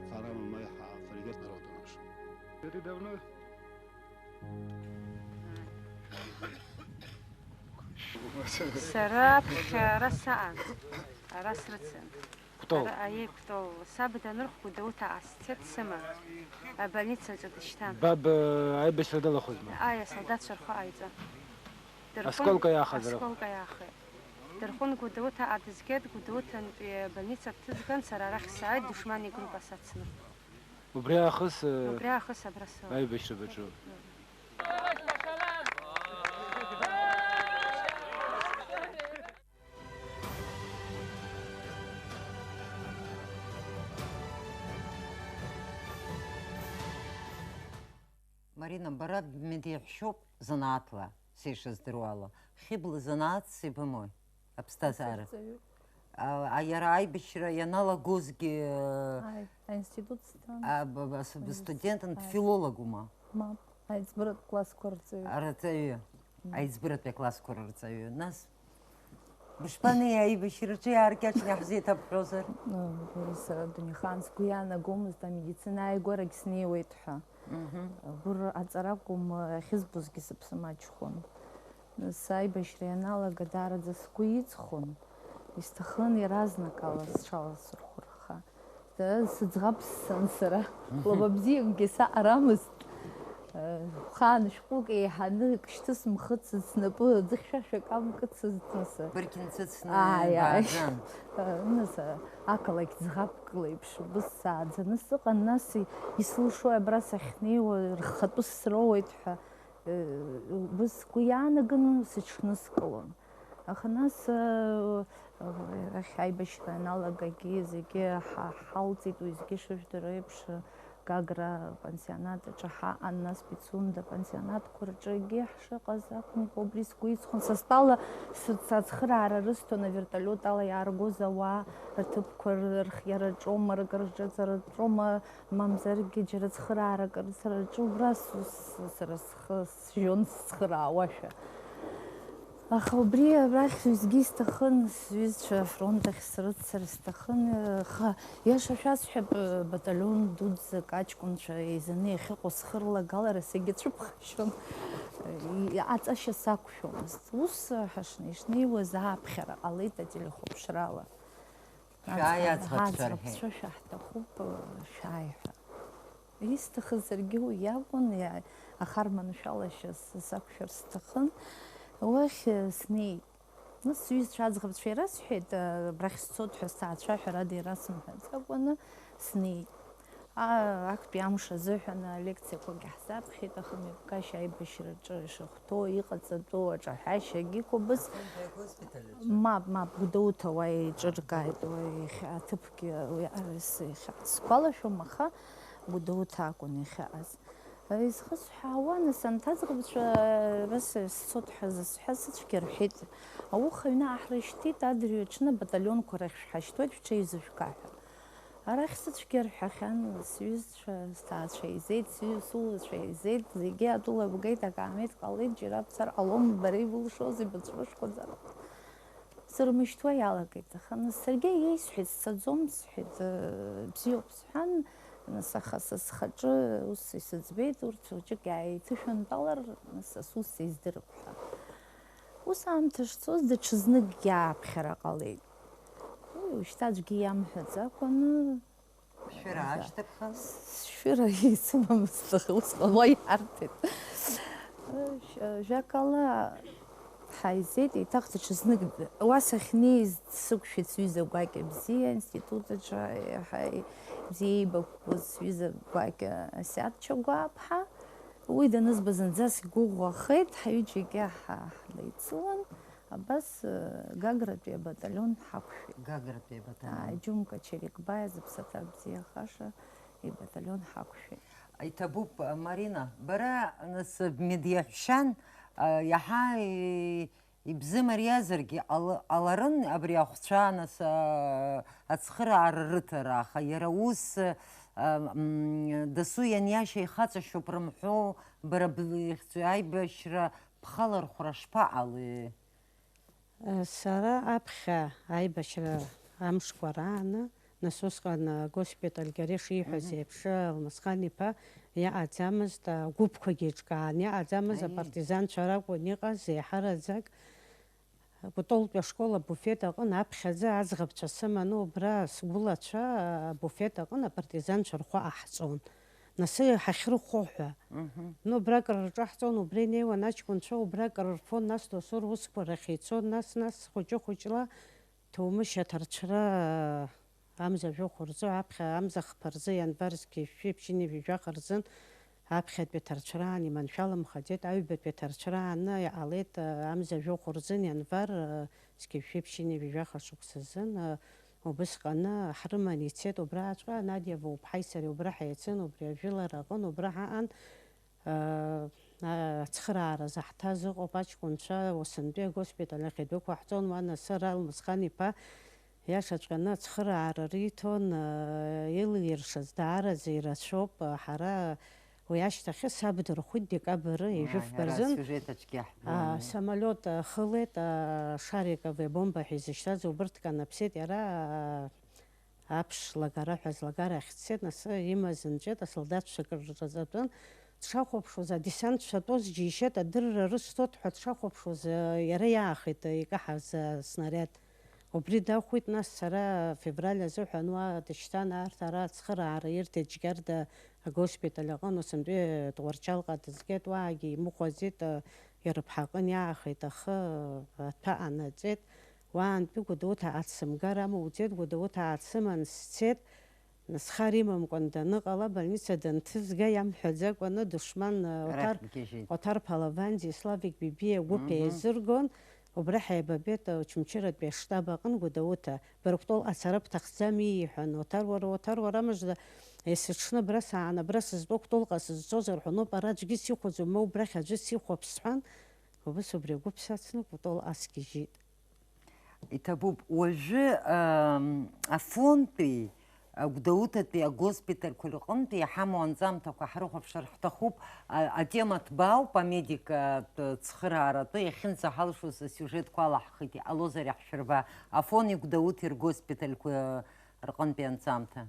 Сара мамеи ҳа-, Фаридеи ҳароуп анаша. Ты давно? Сара ԥхьа ара саан, ара срыцын. Кәтол. Аиеи, Кәтол. Саб данырхәгәа Дауҭаа сцеит сыман. Абольницаҿы дышьҭан. Баб э, аибашьра далахәызма? Аиа, асолдаҭцәа рхы ҟаиҵон. Дырхәын- Осколка иаахазар акәын. Осколка иаахеит. Дырхәын Гәдоуҭа адызгеит, Гәдоуҭантәи абольницахь дҭызган, сара арахь сааит, душмани группа сацны. Убри аахыс э, Убри аахыс абра соуп. Аибашьра баҿу. Марина, бара бмедеиҳәшьоуп занааҭла, сишыздыруало. Хьыбла занааҭс ибымои аԥсҭазаара? Сырҵаҩуп. А, а, иара аибашьра ианалагозгьы Ааи, аинститут сҭан. а, б- б- с- Аинст- быстудент ааи. филологума? Мап, аиҵбыратә классқәа рҵаҩы. Арҵаҩы. Аиҵбыратәи аклассқәа рырҵаҩы. Нас бышԥанеи аибашьраҿы иааркьаҿны иаҳзеиҭабҳәозар? Сара дунеихаан сгәы иаанагомызт амедицина ааигәарагь снеиуеит ҳәа. Гәыр аҵара акәым, ахьызбозгьы сыԥсы маҷхон. Нас аибашьра ианалага даараӡа сгәы иҵхон, исҭахын иаразнакала сҽаласырхәыр, аха сыӡӷаб сцан сара. Лаба бзиакгьы саҟарамызт. Хаан шәҟәык еиҳаны ак шьҭысымхыцызт, снапы аӡы хьшәашәак амкыцызт, нас. Бырқьынцыцны Ааи, ааи. бааӡан. Нас ақалақь ӡӷабк леиԥш убыс сааӡаны сыҟан, нас исылшои абра сахьнеиуа рхатәы сроуеит ҳәа, убыс сгәы иаанаганы сыҽныскылон. Аха нас, арахь аибашьра аналагагьы зегьы ҳа-, ҳалҵит, уеизгьы шыжәдыруа еиԥш, Гагра пансионат аҿы ҳаҟан, нас Пицунда пансионатқәа рҿы егьи ҳшыҟаз акәымкәа, убри сгәы иҵхон. Са стәала сы-, сацхыраара рысҭон аверталиот ала иааргоз ауаа рҭыԥқәа рырхиараҿоума, ркырҿыҵараҿоума, мамзаргьы џьара цхыраарак рыцраҿы, убра с-, с-, сара схы сжьон сцхыраауашәа. Аха убри арахь уеизгьы исҭахын, сҩызцәа афронт ахь срыццар сҭахын, аха, иаша шәасҳәап, баталион дуӡӡак аҷкәынцәа еизаны иахьыҟоу схырлагалара сагьацәыԥхашьон, аҵашьа сақәшәомызт. Ус ҳашнеи-шнеиуаз ааԥхьара ҟалеит ателехәаԥшрала. Шәааи, аӡӷабцәа рҳәеит. Аӡӷабцәа шәаҳҭахуп, шәааи ҳәа. Исҭахыз саргьы уи иакәын, иа-, ахарманшәалашьа с-, сақәшәар сҭахын. Уахь, э, снеит. Нас сҩызцәа аӡӷабцәа ирасҳәеит, э, абрахь сцоит ҳәа сҭаацәа ҳәарада ирасымҳәаӡакәаны снеит. А, актәи амш азыҳәан алекциақәагьы ҳзаԥхьеит, ахымҩаԥгашьа аибашьраҿы ишахәҭоу, иҟаҵатәу, аҿаҳәашьагьы кәабыз. Мап, мап, Гәдоуҭа уа еиҿыркааит, уа иахьа аҭыԥгьы, уи арыс иахьа сгәалашәом, аха Гәдоуҭа акәын иахьааз. Изхысҳәаауан, нас анҭ аӡӷабцәа, рас сцоит ҳәа зысҳәаз сыцәгьа рҳәеит, ауха аҩны ааҳрышьҭит, адырҩаҽны абаталионқәа рахь шәҳашьҭуеит, шәҽеизышәкаа ҳәа. Арахь сыцәгьа рҳәахьан, сҩызцәа, сҭаацәа еизеит, сҩызцәа еизеит, зегьы атәыла бгеит, акаамеҭ ҟалеит, џьара бцар ҟалом, бара ибылшозеи, быцәбышхәаӡар. Сырмышьҭуа иалагеит, аха нас саргьы иеисҳәеит, сцаӡом сҳәеит, э, бзиоуп сҳәан, нас аха са схаҿы ус исыӡбеит, урҭ хәыҷык иааиҭышәынтәалар, нас ас ус сеиздырп ҳәа. Ус аамҭа шцоз, даҽазныкгьы ааԥхьара ҟалеит. Уи ушьҭа аӡәгьы иамҳәаӡакәаны, Шәара ашьҭыԥхан? Шәара исымамызт, аха усҟан уа иҳарҭеит. Жә-, жәакала, ҳаизеит, еиҭах даҽазнык, уа сахьнеиз дсықәшәеит сҩыза гәакьа бзиа, аинститут аҿы иаҳа бзиа еибакәкәыз сҩыза гәакьа Асиаҭ Чагәааԥҳа. Уи данызба зынӡа сгәыӷуахеит, ҳаҩыџьагьы ҳа-, ҳлеицылан. Абас, э, Гагратәи абаталион ҳақәшәеит. Гагратәи абаталион. Ааи, Џьумка Черекбаиа зыԥсаҭа бзиахаша ибаталион ҳақәшәеит. Иҭабуп, Марина, бара, нас, бмедиаҳәшьан, а, иаҳа и-, ибзымариазаргьы ҟал-, ҟаларын абри ахәцәа, нас, а, ацхыраара рыҭара, аха иара ус, а, м, дасу ианиашьа ихаҵашьоуп рымҳәо, бара быхьӡ аибашьра бхалархәра шԥаҟалеи? Сара аԥхьа аибашьра амшқәа рааны, нас усҟан агоспитальгьы ари шиҳәаз еиԥш, Алмасхан-иԥа иаҟаӡамызт, агәыԥқәагьы еиҿкааны иаҟаӡамыз, Аиеи. Апартизанцәа ракәын иҟаз еиҳараӡак. Кәтолтәи ашкол абуфет аҟын аԥхьаӡа аӡӷабцәа сыманы убра сгәылацәа абуфет аҟын апартизанцәа рхәы ҟаҳҵон. Нас ҳахьрыхәо ҳәа. Ну, убра акыр рҿаҳҵон, убра инеиуан аҷкәынцәа, убра акыр рфон, нас досу русқәа рахь ицон, нас, нас хәыҷы-хәыҷла Ҭоумышь аҭарцәра амза жәохә рзы, аԥхьа амза хԥа рзы, ианвар зқьи жәшәи ԥшьынҩажәи жәаха рзын, аԥхьатәи аҭарцәраан иманшәаламхаӡеит, аҩбатәи аҭарцәрааны иҟалеит, амза жәохә рзын, ианвар зқьи жәшәи ԥшьынҩажәи жәаха шықәса азын, убысҟаны ҳрыманы ицеит, убраҵәҟьа Надиа Воуԥҳаи сареи убра ҳаицын, убри ажәылара аҟын убра ҳаҟан. Ацхыраара заҳҭаз ыҟоуп, аҷкәынцәа Уасантәи агоспиталь ахь идәықәаҳҵон, уа нас Ралмысхан-иԥа иашаҵәҟьаны ацхыраара риҭон, илиршаз даараӡа ирацәоуп. Ҳара уи ашьҭахьы саб дырхәит декабры ижәыфба рзын. Самолиот хылеит, Шарикови абомба ҳәа изышьҭаз убырҭ канаԥсеит, иара Аԥш лагара ҳәа злагара ахь дцеит, нас имаз нҵәеит, асолдаҭцәа акыр рҿаҵатәын. Дшахәаԥшуаз, адесантцәа атәоз џьишьеит, адырра рысҭоит ҳәа дшахәаԥшуаз, иара иаахеит икаҳаз аснариад. Убри дахәит, нас сара февраль азыҳәан уа дышьҭан, арҭ ара ацхыраара ирҭеит Џьгьарда агоспиталь аҟын, усынтәи Тҟәарчалҟа дызгеит, уаагьы имыхәаӡеит, ирыԥҳаҟын иаахеит, ахы аҭәа анаҵеит. Уаантәи Гәдоуҭа ацсымгар амуӡеит, Гәдоуҭа ацыман сцеит, нас хар имамкәан даныҟала, больница данҭызга, иамҳәаӡакәаны душман, Оҭар, Оҭар Палаванӡиа, Славик Бибиа гәыԥ еизыргон, убра ҳаибабеит Очамчыратәи аштаб аҟын Гәдоуҭа. Бара Кәтол ацара бҭахӡами, иҳәан, Оҭар, уара, Оҭар, уара мыжда, есыҽны абра саан, абра сызтәоу Кәтолҟа сызцозар ҳәа, ноуп ара аӡәгьы сихәаӡом, ма убрахь аӡәы сихәаԥс сҳәан, убыс убри агәыԥ сацны Кәтол асгьежьит. Иҭабуп. Уажәы, ам, Афонтәи, Гәдоуҭатәи агоспитальқәа рҟынтәи иҳамоу анҵамҭақәа ҳрыхәаԥшыр ҳҭахуп. А, атема ҭбаауп, амедикатә цхырааратәы, иахьынӡаҳалшоз асиужетқәа алаҳхит, иҟалозар иаҳшәырба. Афони Гәдоуҭеи ргоспитальқәа рҟынтәи анҵамҭа.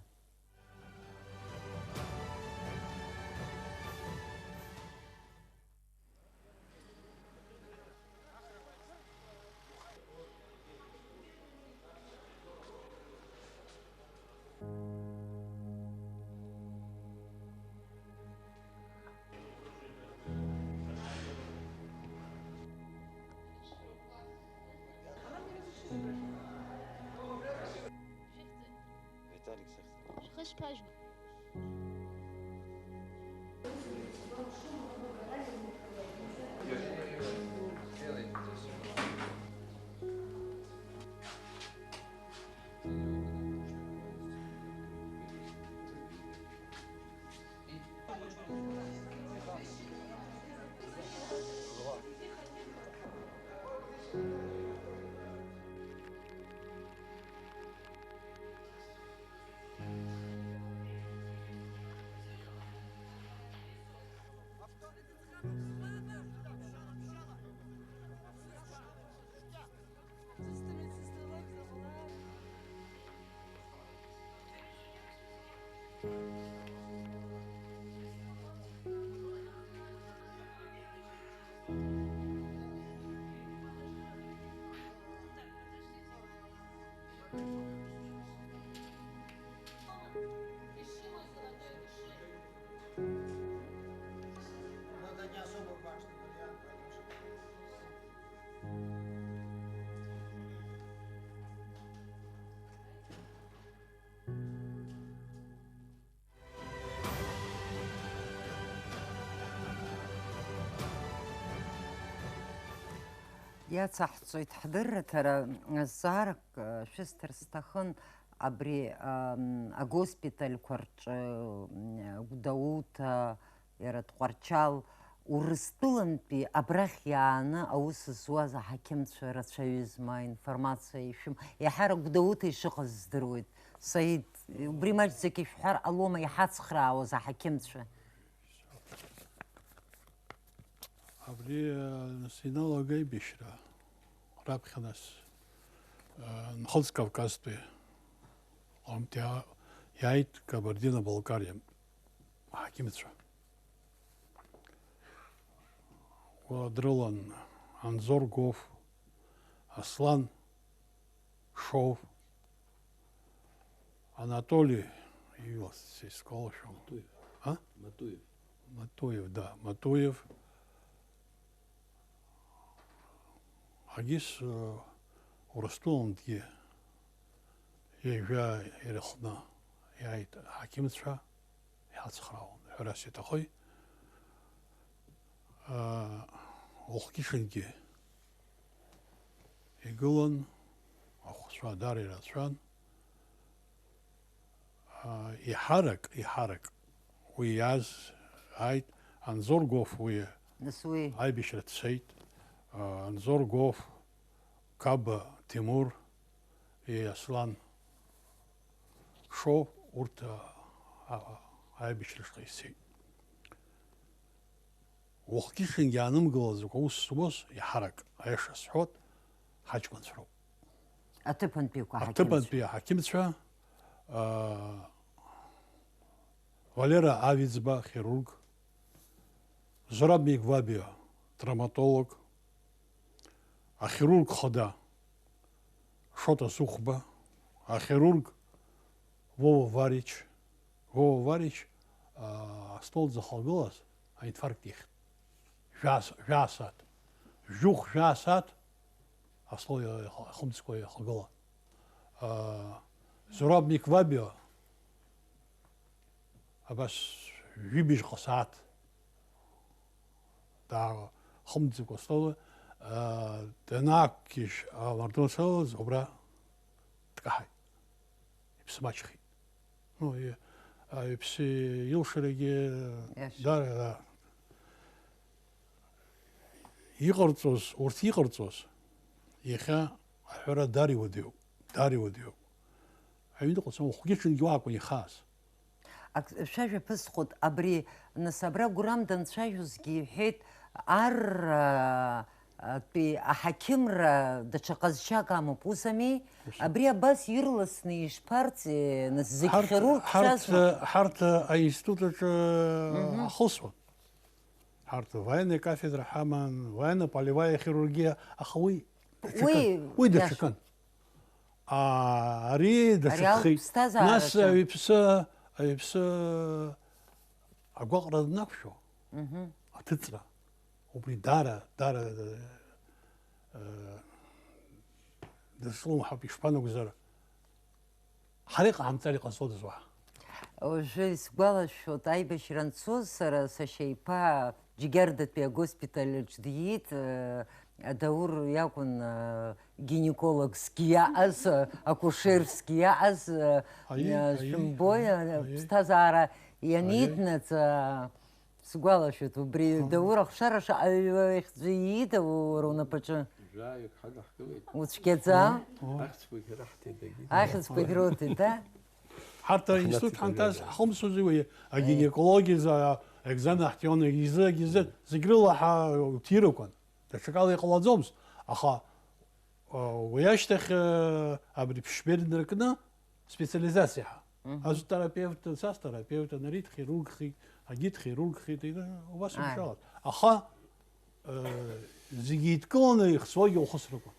Виталик Сахтин. Шәхы шԥажәу? Иацаҳҵоит ҳдырраҭара. Зҵаарак, э, шәысҭар сҭахын, абри, ам, агоспитальқәа рҿы, м, Гәдоуҭа, иара Тҟәарчал, Урыстәылантәи абрахь иааны аус зуаз аҳақьымцәа рацәаҩызма, аинформациа ишәым-, еиҳарак Гәдоуҭа ишыҟаз здыруеит. Саид, убри маҷӡак ишәҳәар ҟалома, иҳацхраауаз аҳақьымцәа? Абри, э, нас иналага аибашьра раԥхьа нас, э, Нхыҵ Кавказтәи аҟынтәи иа-, иааит Кабардино-Балкариа аҳақьымцәа. Уа дрылан Анзор Гоф, Аслан Шоу, Анатолий, иҩуа сеисгәалашәом. Матуев. А? Матуев. Матуев, да, Матуев. Агьыс, э, Урыстәылантәгьы ҩажәа ирыхны иааит аҳақьымцәа. Иҳацхраауан, ҳәарас иаҭахои? Аа, уахгьы-ҽынгьы игылан, ахәцәа даара ирацәан. Аа, еиҳарак, еиҳарак уи иааз ааит, Анзор Гоф уи Нас уи аибашьра дцеит. Аа, Анзор Гоф, Каба Тимур, и Аслан Шо, урҭ, а, а, аибашьраҿы исцеит. Уахгьы-ҽынгьы аанымгылаӡакәа аус зуаз, иаҳарак, аиаша сҳәот, ҳаҷкәынцәа роуп. Аҭыԥантәиқәа аҳақьымцәа. Аҭыԥантәи аҳақьымцәа, а, Валера Авиӡба, хирург, Зураб Мигвабиа, травматолог, ахирург хада Шота Зухба, ахирург Вова Варич. Вова Варич, аа, астол дзыхагылаз аинфаркт ихьт. Жәа-, жәа-сааҭ, жәохә-жәа-сааҭ астол иа-, иа-, ихымҵкәа ихагыла. Аа, Зураб Мигвабиа, абас жәибжьҟа сааҭ даахымҵӡакәа астол, аа, данаақәгьежь, амардуан салаз убра дкаҳаит. Иԥсы маҷхеит. Ну, и-, а, иԥсы илшарагьы Иаша. Дара, да. Иҟарҵоз, урҭ иҟарҵоз, иахьа аҳәара дара иуадаҩуп, дара иуадаҩуп. Аҩныҟа уцаны, уахгьы-ҽынгьы уаакәын ихааз. Ак-, шәажәа ԥысхот, абри, нас, абра Гәырам данцәажәозгьы иҳәеит, ар, а, атәи аҳақьымра даҽа ҟазшьак амоуп, ус ами? Ус. Абри абас ирласны ишԥарҵеи, нас, зегь ҳарҭ, хирургцәазма? Ҳарҭ, ҳарҭ аинститут аҿы Мгм. Ҳахысуан. Ҳарҭ военный кафедра ҳаман, военно-полевая хирургия, аха уи даҽакын. Уи, уи иаша. Даҽакын. А, ари Ари даҽакхеит. Ԥсҭазаараҿы. Нас аҩԥсы, аҩԥсы агәаҟра днақәшәо, Мгм. Аҭыҵра, убри дара, дара, э, дызлоумҳап, ишԥанагәзар, ҳара иҟаҳамҵар иҟазҵодаз уаҳа? Уажәы исгәалашәоит, аибашьра анцоз, сара сашьа иԥа Џьгьардатәи агоспиталь аҿы диит, э, Даур иакәын, э, гинекологсгьы иаҟаз, э, акушерсгьы иаҟаз, э, Аиеи, э, аиеи, шәымбои, аиеи, э, аиеи. Ԥсҭазаара Аиеи. Ианиднаҵ, э, сгәалашәоит, убри Мгм. Даур ахшара шаҟа ҩба ихьӡы иида уара унапаҿы? Жәаҩык ҳадаҳкылеит. Уцәгьаӡа? Мгм. Ахьӡқәагьы раҳҭеит, дагьы. Ахьӡқәагь роуҭеит, да? Ҳарҭ аинститут ҳанҭаз ҳхымсузи уи, агинекологиазы аекзамен ҳҭиуан, агьизы, агьизы, зегь рыла ҳа-, уҭирақәан. Даҽакала иҟалаӡомызт, аха, а, уи ашьҭахь, а, абри ԥшьба ирнаркны специализациа ҳа. Мгм. Аӡә терапевтын, са стерапевтын, ари дхирургхеит, агьи дхирургхеит, и-, убас Ааи. Ушалаз. Аха, а, зегьы еидкыланы ихцәоугьы ухысрақәан.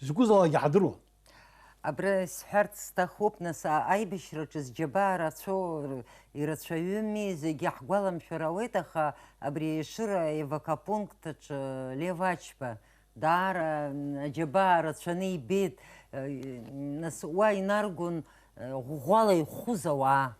Закәызаалакгьы ҳадыруан. Абра исҳәарц сҭахуп, нас, а-, аибашьраҿы зџьабаа рацәоу р-, ирацәаҩыми, зегьы ҳгәаламшәар ауеит, аха абри Ешыра аевакопункт аҿы Лев Ачба даара, м, аџьабаа рацәаны ибеит, э, нас уа инаргон, э, ӷәӷәала ихәыз ауаа.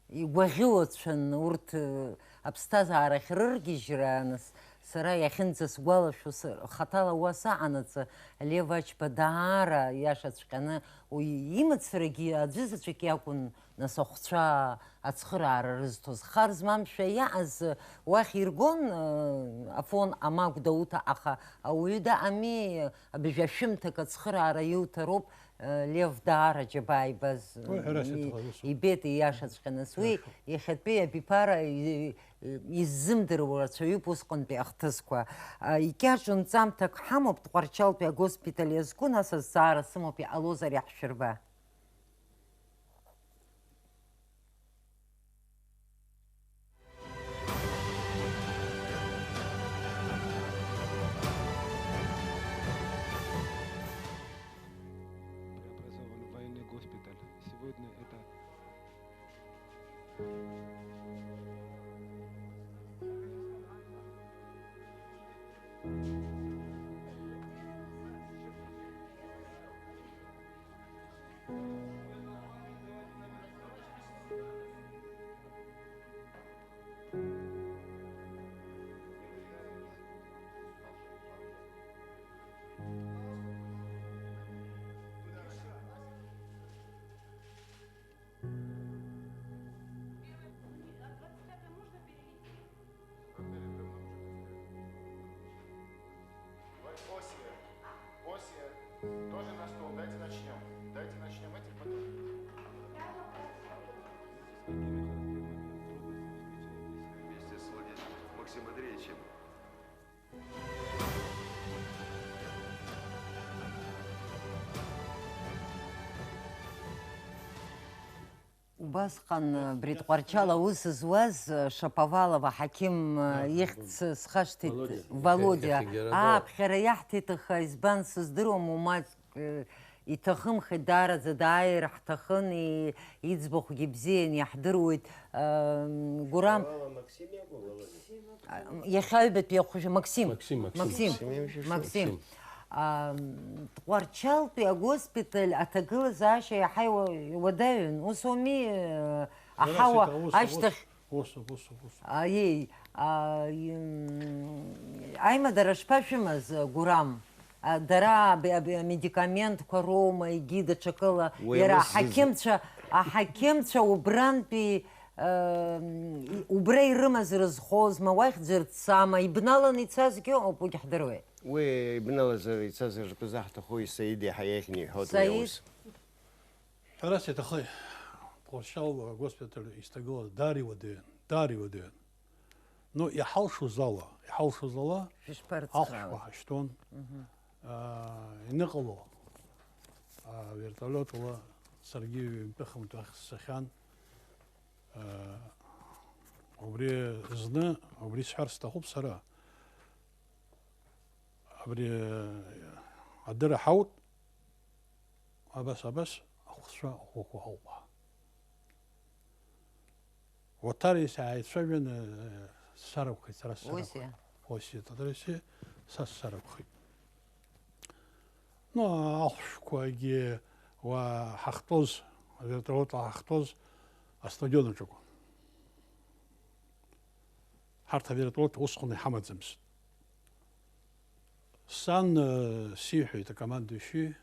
Игәаӷьуацәан урҭ, э, аԥсҭазаарахь рыргьежьра, нас, сара иахьынӡасгәалашәо, с-, хаҭала уа саҟанаҵы, Лев Ачба даара иашаҵәҟьаны уи имацарагьы аӡәы заҵәык иакәын, нас, ахәцәа ацхыраара рызҭоз. Хар змамшәа иааз, э, уахь иргон, э, Афон Амагә Дауҭа, аха ауаҩы даҟами, абыжә ашәымҭак ацхыраара иуҭароуп, Лев даара џьабаа ибаз, Уи ҳәарас и-, иҭахыз усуп. Ибеит, ииашаҵәҟьаны. Уи Иашоуп. Иахьатәи абиԥара и-, и-, иззымдыруа рацәаҩуп усҟантәи ахҭысқәа. А, икьаҿу нҵамҭак ҳамоуп, Тҟәарчалтәи агоспиталь иазку, нас азҵаара сымоуп, иҟалозар иаҳшәырба. Осия. Осия. Тоже на стол. Дайте начнем. Дайте начнем этих, потом. Вместе с Владимиром Максимом Андреевичем. Убасҟан абри Тҟәарчал аус зуаз Шаповалов аҳақьым ихьӡ схашҭит, Володиа. Володиа. Иахьагьы ара дыҟоуп. Ааԥхьара иаҳҭеит, аха избан сыздыруам, уамак иҭахымхеит, даараӡа дааир ҳҭахын, и-, иӡбахәгьы бзиан иаҳдыруеит. Гурам. Шаповалов Максим иакәу, Володиа? Иахьа аҩбатәи ахәыҷы, Максим. Максим, Максим. Максим. Максим. Максим. Максим. Ам, Тҟәарчалтәи агоспиталь аҭагылазаашьа иаҳа иуа-, иуадаҩын. Ус ауми, э, аҳауа ашьҭахь. Ус, ус, ус, ус, ус. Аиеи, а, им, аимадара шԥашәымаз, э, Гурам? А, дара аб-, аб-, амедикаментқәа роума, егьи даҽакыла, уи иара аус зыз- аҳақьымцәа, аҳақьымцәа убрантәи Ем, и-, убра ирымаз рызхозма, уахь ӡәыр дцама, ибналаны ицазгьы ыҟоуп, уигьы ҳдыруеит. Уи ибналазар ицазар ртәы заҳҭаху Саид иаҳа иахьны иҳәоит уи Саид? Аус. Ҳәарас иаҭахи, Тҟәарчал агоспиталь изҭагылаз даара иуадаҩын, даара иуадаҩын. Ну, иҳалшоз ала, иҳалшоз ала, Шәышԥарыцхраауаз? Ахәшәқәа ҳашьҭон. Мгм. Аа, иныҟало, аа, вертолиотла саргьы ҩынтәыхынтә ахь сцахьан. Э, убри зны, убри сҳәар сҭахуп сара. Абри, э, адырра ҳаут, абас, абас, ахәцәа ӷәӷәа ҳауп. Уаҭари сааицәажәан, э, саракәхеит, сара саракәхеит. Осиа. Осиа Тадресиа, са саракәхеит. Ну, ахәшәқәагьы уа ҳахтәоз, авертолиотла ҳахтәоз астадион аҿы акәын. Ҳарҭ авертолиот усҟан иҳамаӡамызт. Сан, э, сиҳәеит акомандующи,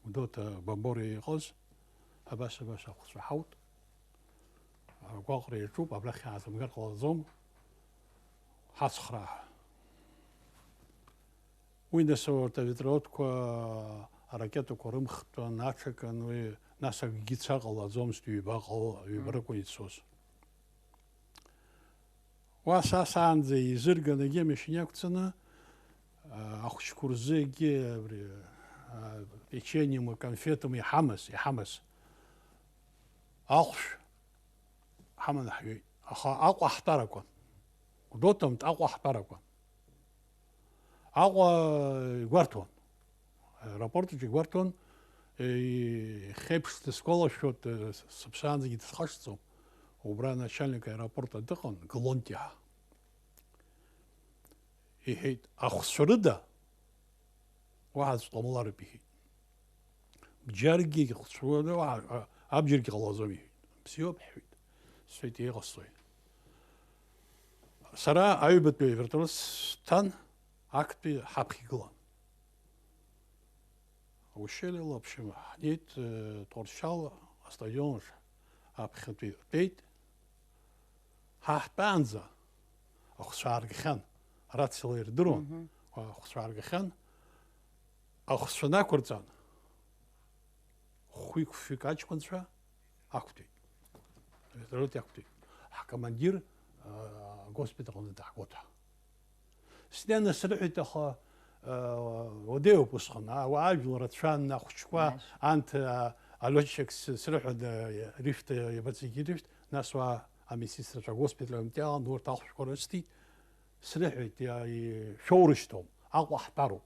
Гәдоуҭа Бабориа иҟаз, абас, абас ахәцәа ҳаут. Агәаҟра иаҿуп, абрахь аазымгар ҟалаӡом, ҳацхраа ҳәа. Уи нас урҭ авертолиотқәа аракетақәа рымхтәын, аҽакын, уи нас акгьы цар ҟалаӡомызт, ҩба ҟал-, ҩба ракәын ицоз. Уа са саанӡа еизырган, егьи амашьына иақәҵаны, а, ахәыҷқәа рзы егьи абри, а, печеньем, конфетым иҳамаз, иҳамаз. Ахәшә ҳаманы ҳҩеит. Аха Аҟәа ҳтәарақәан. Гәдоуҭантә Аҟәа ҳтәарақәан. Аҟәа игәарҭон. Аеропорт аҿы игәарҭон. Ихеиԥш дысгәалашәоит, сыԥсаанӡагьы дысхашҭӡом. Убра аначальник аеропорта дыҟан, Галонтиа ҳәа. Иҳәеит, ахәцәа рыда уаҳа аӡә дҟамлароуп, иҳәеит. Бџьаргьы ихәцәа, уаҳа, а, абџьаргьы ҟалаӡом, иҳәеит. Бзиоуп, ҳҳәеит. Сҳәеит, иҟасҵои? Сара аҩбатәи авертолиот сҭан, актәи ҳаԥхьа игылан. Ушьелила, в общем, ҳнеит, э, Тҟәарчал астадион аҿы аԥхьатәи ртәеит. Ҳа ҳтәаанӡа ахәцәа ааргахьан, рациала ирдыруан, мгм, ахәцәа ааргахьан. Ахәцәа нақәырҵан, хәҩык-фҩык аҷкәынцәа ақәтәеит. Авертолиот иақәтәеит. Ҳкомандир, а, агоспиталь аҟны даҳгоит ҳәа. Снеины срыҳәеит, аха, а, уадаҩуп усҟан. А, уа ажәлар рацәан, ахәыҷқәа, Нас. Анҭ, а, алиотчик с-, срыҳәан, а, рифт, а, иабаҵагьы рифт, нас уа амедсестрацәа агоспиталь аҟынтә иаан, урҭ ахәшәқәа рысҭеит. Срыҳәеит, иа-, и-, шәоурышьҭуам, Аҟәа ҳтәароуп.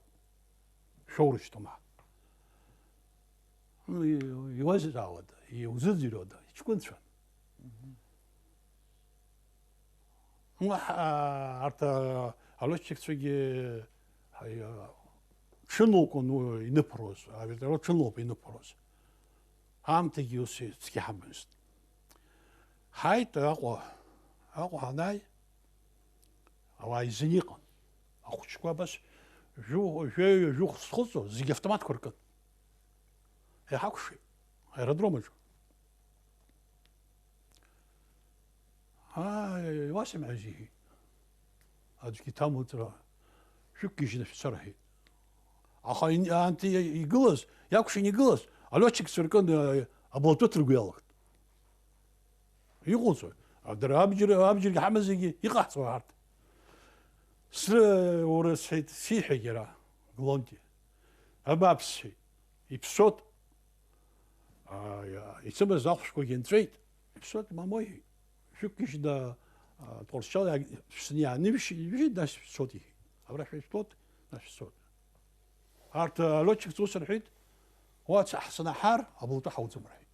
Шәоурышьҭуам ҳәа. Ну, и-, иуазҵаауада, иузыӡырҩуада, иҷкәынцәан. Мгм. Уаҳа арҭ алётчикцәагьы ҽынлоуп инықәԥарыз, авертолиот ҽынлоуп инықәԥарыз. Аамҭагьы ус цқьа ҳамамызт. Ҳааит Аҟәа, Аҟәа ҳанааи, ауаа изын иҟан. Ахәыҷқәа абас жәаҩа-жәохә зхыҵуа зегьы автоматқәа ркын. Иҳакәшеит аеродром аҿы. Ааи, иуасымҳәази, иҳәеит. Аӡәгьы иҭамлаҵәҟьа, шәықәгьежьны шәца, рҳәеит. Аха ин-, анҭ игылаз, иакәшан игылаз, алётчикцәа ркын, э, аблокнот ргәы иалахт. Иҟауҵои? А, дара абџьар, абџьаргьы ҳамазаргьы иҟаҳҵои арҭ? Сры-, ура, сҳәеит, сиҳәеит иара, Глонти. Абааԥс, сҳәеит, иԥсоит. А, иа-, ицымыз ахәшәқәагьы нҵәеит. Иԥсоит, мамои, шәықәгьежьны, а, Тҟәарчал иаг-, шәсны иаанышә-, ижәит, нас шәцоит, иҳәеит. Абра шәышәҭоит, нас шәцоит. Арҭ, а, алётчикцәа ус рҳәеит, уаҵәы ҳзынаҳар, аблокнот ҳауӡом, рҳәеит.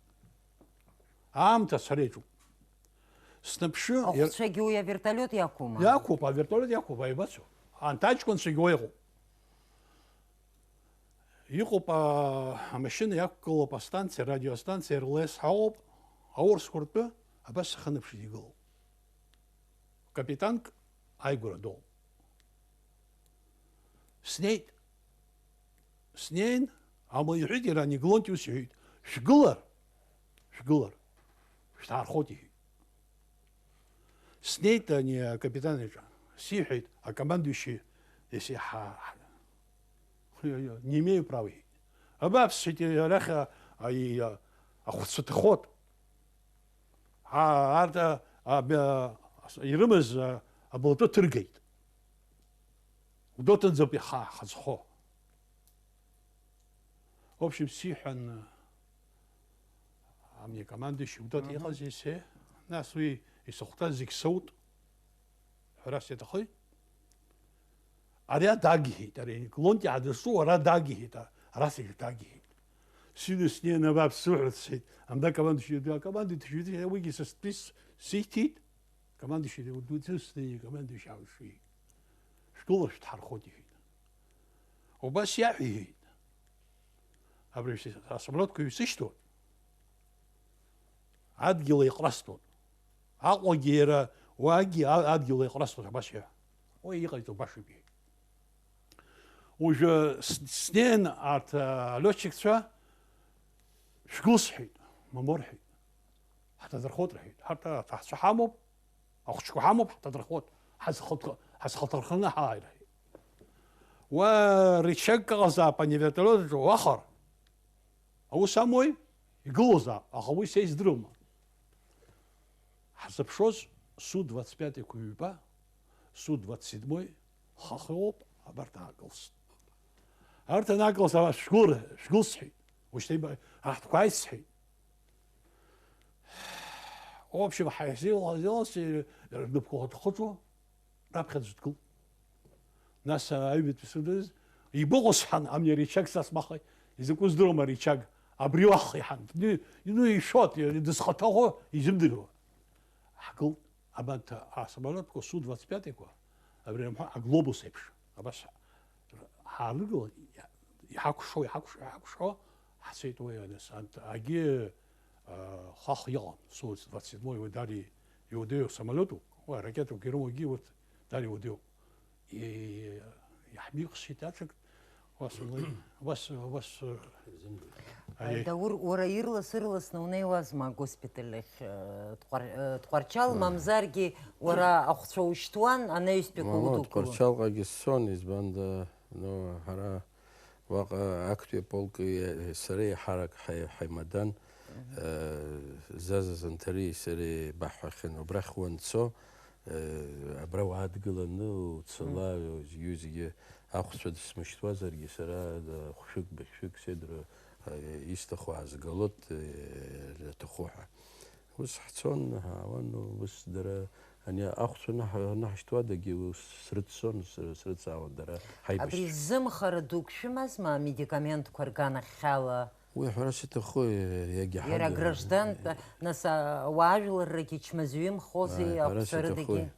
Аамҭа ацара иаҿуп. Снаԥшы, иар- Ахәцәагьы уи авертолиот иақәума? Иақәуп, авертолиот иақәуп, аибацо. Анҭ аҷкәынцәагьы уа иҟоуп. Иҟоуп, а, амашьына иақәгылоуп астанциа, арадиостанциа, РЛС ҳауп, аурысқәа ртәы, абас сахьынаԥшыз игылоуп. Капитанк ааигәара дыҟоуп. Снеит. Снеин, ама иҳәеит иара, ани Глонти ус иҳәеит, шәгылар, шәгылар, шәҭаархоит, иҳәеит. Снеит ани акапитан иҿы, сиҳәеит, акомандующий, если ҳа-, ҳа-, не имею права, иҳәеит. Абааԥс, сҳәеит, арахь, а, а, и, а, ахәцәа ҭахоит. А, арҭ, а, а, б-, а, ирымаз, а, аблокнот ҭыргеит. Гәдоуҭантәи ҳа-, ҳазхо. В общем, сиҳәан, ами акомандующий Гәдоуҭа Мгм. иҟаз есе, нас уи исыхәҭаз зегь соут, ҳәарас иаҭахеит. Ари дагьеит, ари Глонти адызҿу ара дагьеит, а-, ара зегь дагьеит. Сины снеины абааԥс сыҳәа дцеит, амда командующий, командующий, уигьы са стәы с-, сиҭеит, командующий, удуцәысны командующий аушьит. Шәгылар шәҭҳархоит, иҳәеит. Убас иаҳәа иҳәеит. Абри асамолиотқәа ҩсышьҭуан. Адгьыл еиҟрастәуан. Аҟәагьы иара уаагьы а-, адгьыл еиҟрастәуан, абас иҳәа. Уи иҟаиҵо башоуп, иҳәеит. Уажәы с-, снеин арҭ, а, алётчикцәа, шәгыл сҳәеит, мамоу рҳәеит. Ҳҭадырхоит рҳәеит. Ҳарҭ аҭаацәа ҳамоуп, ахәыҷқәа ҳамоуп, ҳҭадырхоит. Ҳазхаҭ-, ҳазхаҭарханы ҳааи рҳәеит. Уа рычагк ыҟазаап ани авертолиот аҿы уахар. Аус амои? Игылозаап, аха уи са издыруама. Ҳзыԥшуаз Су двадцать пятый ҩба, Су двадцать седьмой хахьоуп, абарҭ аакылст. Арҭ анакылс, ара шәгәыр, шәгәылсҳәеит. Ушьҭа иба-, аҳҭқәа аицсҳәеит. В общем, ҳаизеилаз-, еилаз, рнапқәа хыҭхыҭуа, раԥхьаӡа дгылт. Нас аҩбатәи сыдыз, ибыҟоу сҳәан, ами арычаг сасмахеит, изакәу здыруам арычаг, абри уахеиҳан. Ну, ну, ишәоит, дызхаҭахо изымдыруа. Ҳгылт, абанҭ асамолиотқәа Су двадцать пятый-қәа, абри амҳәа аглобус еиԥш, абас ҳаарыгылан, иҳакәшо, иҳакәшо, иҳакәшо, ҳцеит уи, анас, анҭ, агьы, а, хах иҟан, Су двадцать седьмой, уи дари иудеиу самолиотуп, уи аракетақәа ирымоугьы урҭ дари иудеиуп. И-, иаҳмихсит аҽак, уас, уас, уас, аиеи. Даур, уара ирлас-ырласны унеиуазма агоспиталь ахь, э, Тҟәар-, э, Тҟәарчал, Мм. мамзаргьы уара ахәцәа ушьҭуан, анаҩстәиқәа Мамоу, удукылон? Тҟәарчалҟагьы сцон, избанда, ну, ҳара уаҟа актәи аполки сареи ҳарак ҳаи-, ҳаимадан, Мгм. э, Заза Занҭариеи сареи баҳҳәахьан, убрахь уанцо, э, абра уаадгыланы уцала, Мгм. зегьы-зегьы ахәцәа дсмышьҭуазаргьы, сара, э, хәшәык, быхьшәык седра, э, исҭаху аазгалоит, э, аҭаху ҳәа. Ус ҳцон, ҳаауан, ус дара, ани ахәцәа анаҳ-, анаҳшьҭуадагьы ус срыццон, сры-, срыцаауан дара ҳаибашьцәа. Абри зымхара дук шәымазма, амедикаментқәа рганахьала? Уи ҳәарас иҭаху, иагьа Иара ҳага-, граждан, нас, а, ауаажәларрагьы чмазаҩымхозеи, Ааи, ҳәарас ахәцәа иҭаху. рыдагьы?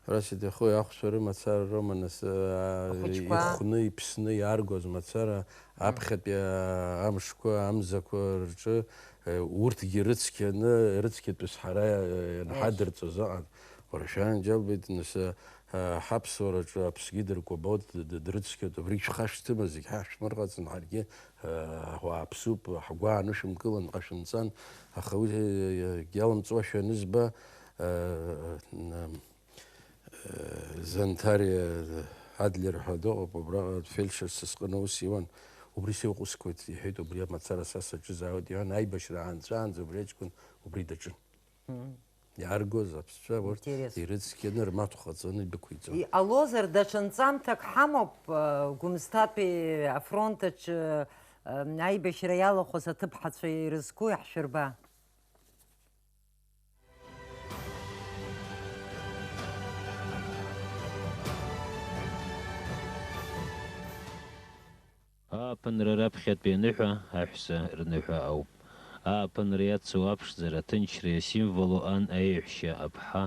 Расит, ихы иахәшәарым мацара роума, нас, аа, Ахәыҷқәа. Ихәны, иԥсны иааргоз мацара, аԥхьатәи, аа, амшқәа, амзақәа рҿы, э, урҭгьы рыцқьаны, рыцқьатәыс ҳара, э, ианҳадырҵоз ыҟан. Уара шәаанџьалбеит, нас, аа, ҳаԥсуараҿы аԥсгьы дыркәабо д-, д-, дрыцқьоит, убригь шәхашҭыма, зегь ҳашәмырҟаҵан, ҳаргьы, аа, ҳуааԥсуп, ҳгәы аанышәымкылан, ҟашәымҵан, аха уи, э, э, иалымҵуашәа анызба, э, н-, Занҭариа Адлер ҳәа дыҟоуп, абраҟа фельдшерс сызҟны аус иуан. Убри сеиҟәыскуеит, иҳәеит, убри амацара са саҿызаауеит, иҳәан, аибашьра аанҵәаанӡа убри аҷкәын убри даҿын. Иааргоз аԥсцәа урҭ Интересно. Ирыцқьаны, рмаҭәа ҟаҵаны идәықәиҵон. Иҟалозар, даҽа нҵамҭак ҳамоуп, э, Гәымсҭатәи афронт аҿы, э, аибашьра иалахәыз аҭыԥҳацәа ирызку иаҳшәырба. Ааԥынра раԥхьатәи аныҳәа аҳәса рныҳәа ауп. Ааԥынра иацу аԥшӡара аҭынчра иасимволу ан аеиҳәшьа аԥҳа,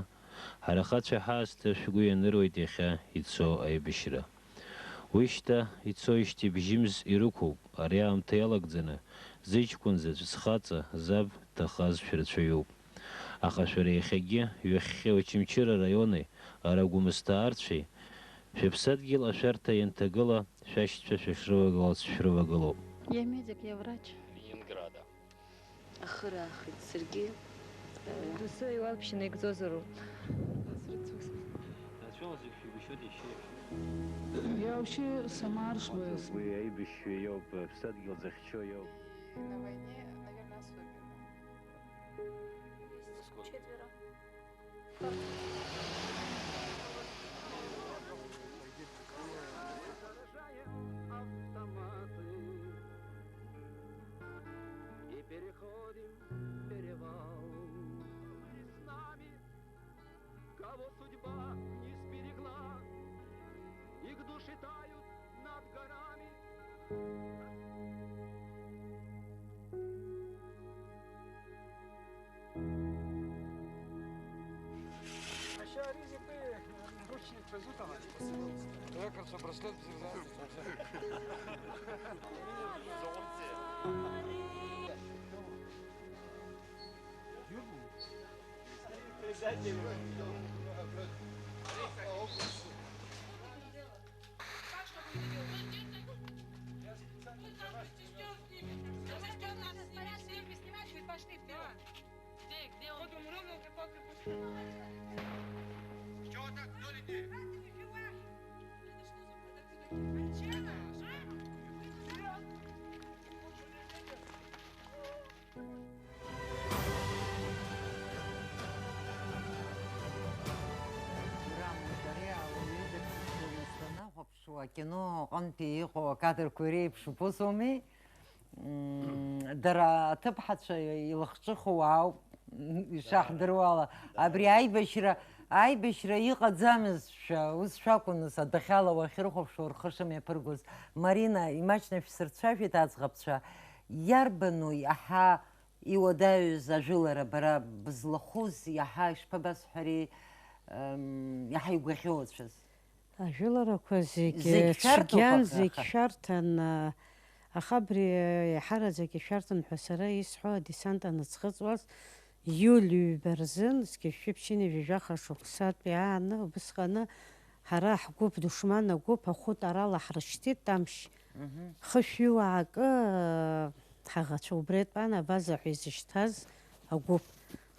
ҳара ахацәа ҳаасҭа шәгәы ианыруеит иахьа ицо аибашьра. Уи шьҭа ицоижьҭеи бжьымз ирықәуп, ари аамҭа иалагӡаны, зыҷкәын заҵә, зхаҵа, заб дҭахаз шәрацәаҩуп. Аха шәара иахьагьы, ҩахьхьи Очамчыра араиони, ара Гәымсҭа арцәеи, шәыԥсадгьыл ашәарҭа ианҭагыла, шәашьцәа шәышрывагылац шәрывагылоуп. Я медик, я врач. Ленинграда. Ахы раахеит саргьы. Доусы иуалԥшьа наигӡозароуп. Ацәала зегь шәигәышьоит иашьа иаԥшьа. Я вообще сама аршба. Уи аибашьҩы иоуп, аԥсадгьыл захьчо иоуп. На войне, наверное, особенно. Четверо. Заряжаем автоматы и переходим перевал. С нами, кого судьба не сберегла, их души тают над горами. Ашьа ари закәи наручникқәа зуҭалааит? Еқырцәа браслет бзырзааит. Урамзариа ауаҩы дыԥсышәала санахәаԥшуа, акино аҟынтәи иҟоу акадрқәа иреиԥш убоуми? М, дара аҭыԥҳацәа илахҿыху ауп, ишаҳдыруа ала. Абри аибашьра, аибашьра иҟаӡамызшәа, ус шәакәын, нас, адәахьала уахьрыхәаԥшуа рхы шымҩаԥыргоз. Марина, имаҷны шәсырцәажәеит аӡӷабцәа. Иарбану иаҳа иуадаҩыз ажәылара, бара бызлахәыз, иаҳа, ишԥабасҳәари, м, иаҳа игәаӷьуацәаз? Ажәыларақәа зегьы Зегь шәарҭоуп, цәгьан, аха, зегь аха. Шәарҭан, а, аха абри, а, иаҳараӡак ишәарҭан ҳәа сара исҳәо, адесант аныӡхыҵуаз, иуль ҩба рзын, зқьи жәшәи ԥшьынҩажәи жәаха шықәсатәи ааны, убысҟаны ҳара ҳгәыԥ, душман агәыԥ, ахәы тарала ҳрышьҭит, амшь. Мгм. Хышәҩыуаакы, а, ҳаӷацәа убри атәан, Абаза ҳәа изышьҭаз агәыԥ.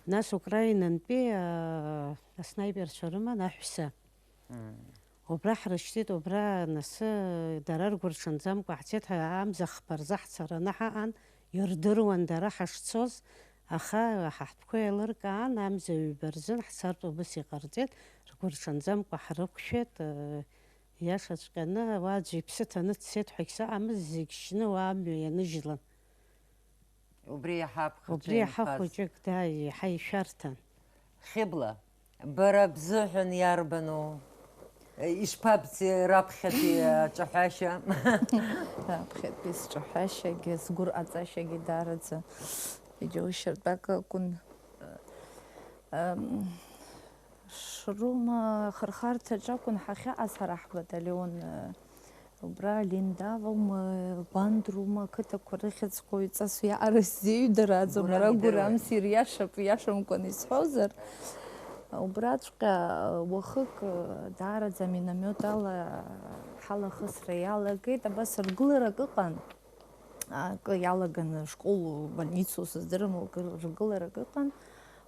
Нас Украинантәи, а, аснаиперцәа рыман аҳәса. Мм. Убра ҳрышьҭит, убра, нас, дара ргәырҽанӡамкәа ҳцеит, ҳа амза хԥа рзы ҳцараны ҳаҟан, ирдыруан дара ҳашцоз, аха ҳа ҳтәқәа еилыркаан, амза ҩба рзын ҳцартә убыс иҟарҵеит, ргәырҽанӡамкәа ҳрықәшәеит, э, иашаҵәҟьаны, уа аӡәы иԥсы ҭаны дцеит ҳәагь сыҟамызт, зегь шьны уа амҩа ианыжьлан. Убри иаҳа аԥхыӡ Убри иаҳа ианфаз. Хәыҷык, да, иаҳа ишәарҭан. Хьыбла, бара бзыҳәан иарбану? Ишԥабҵи раԥхьатәи аҿаҳәашьа? Раԥхьатәи сҿаҳәашьагьы, сгәырҟаҵашьагьы даараӡа иџьоушьартә акы акәын. Ам, ш-, Рома ахырхарҭаҿ акәын ҳахьаҟаз ҳара ҳбаталион. Убра Линдавоума, Гәандрума ақыҭақәа рыхьӡқәа уаҩҵас уиаҟара сзеиҩдыраӡом, ара Гурам ириашап, иашамкәан исҳәозар. Убраҵәҟьа уахык даараӡа аминомиот ала ҳалахысра иалагеит, абас ргыларак ыҟан. Акы иалаганы, школ, больницоу сыздырам, ргыларак ыҟан.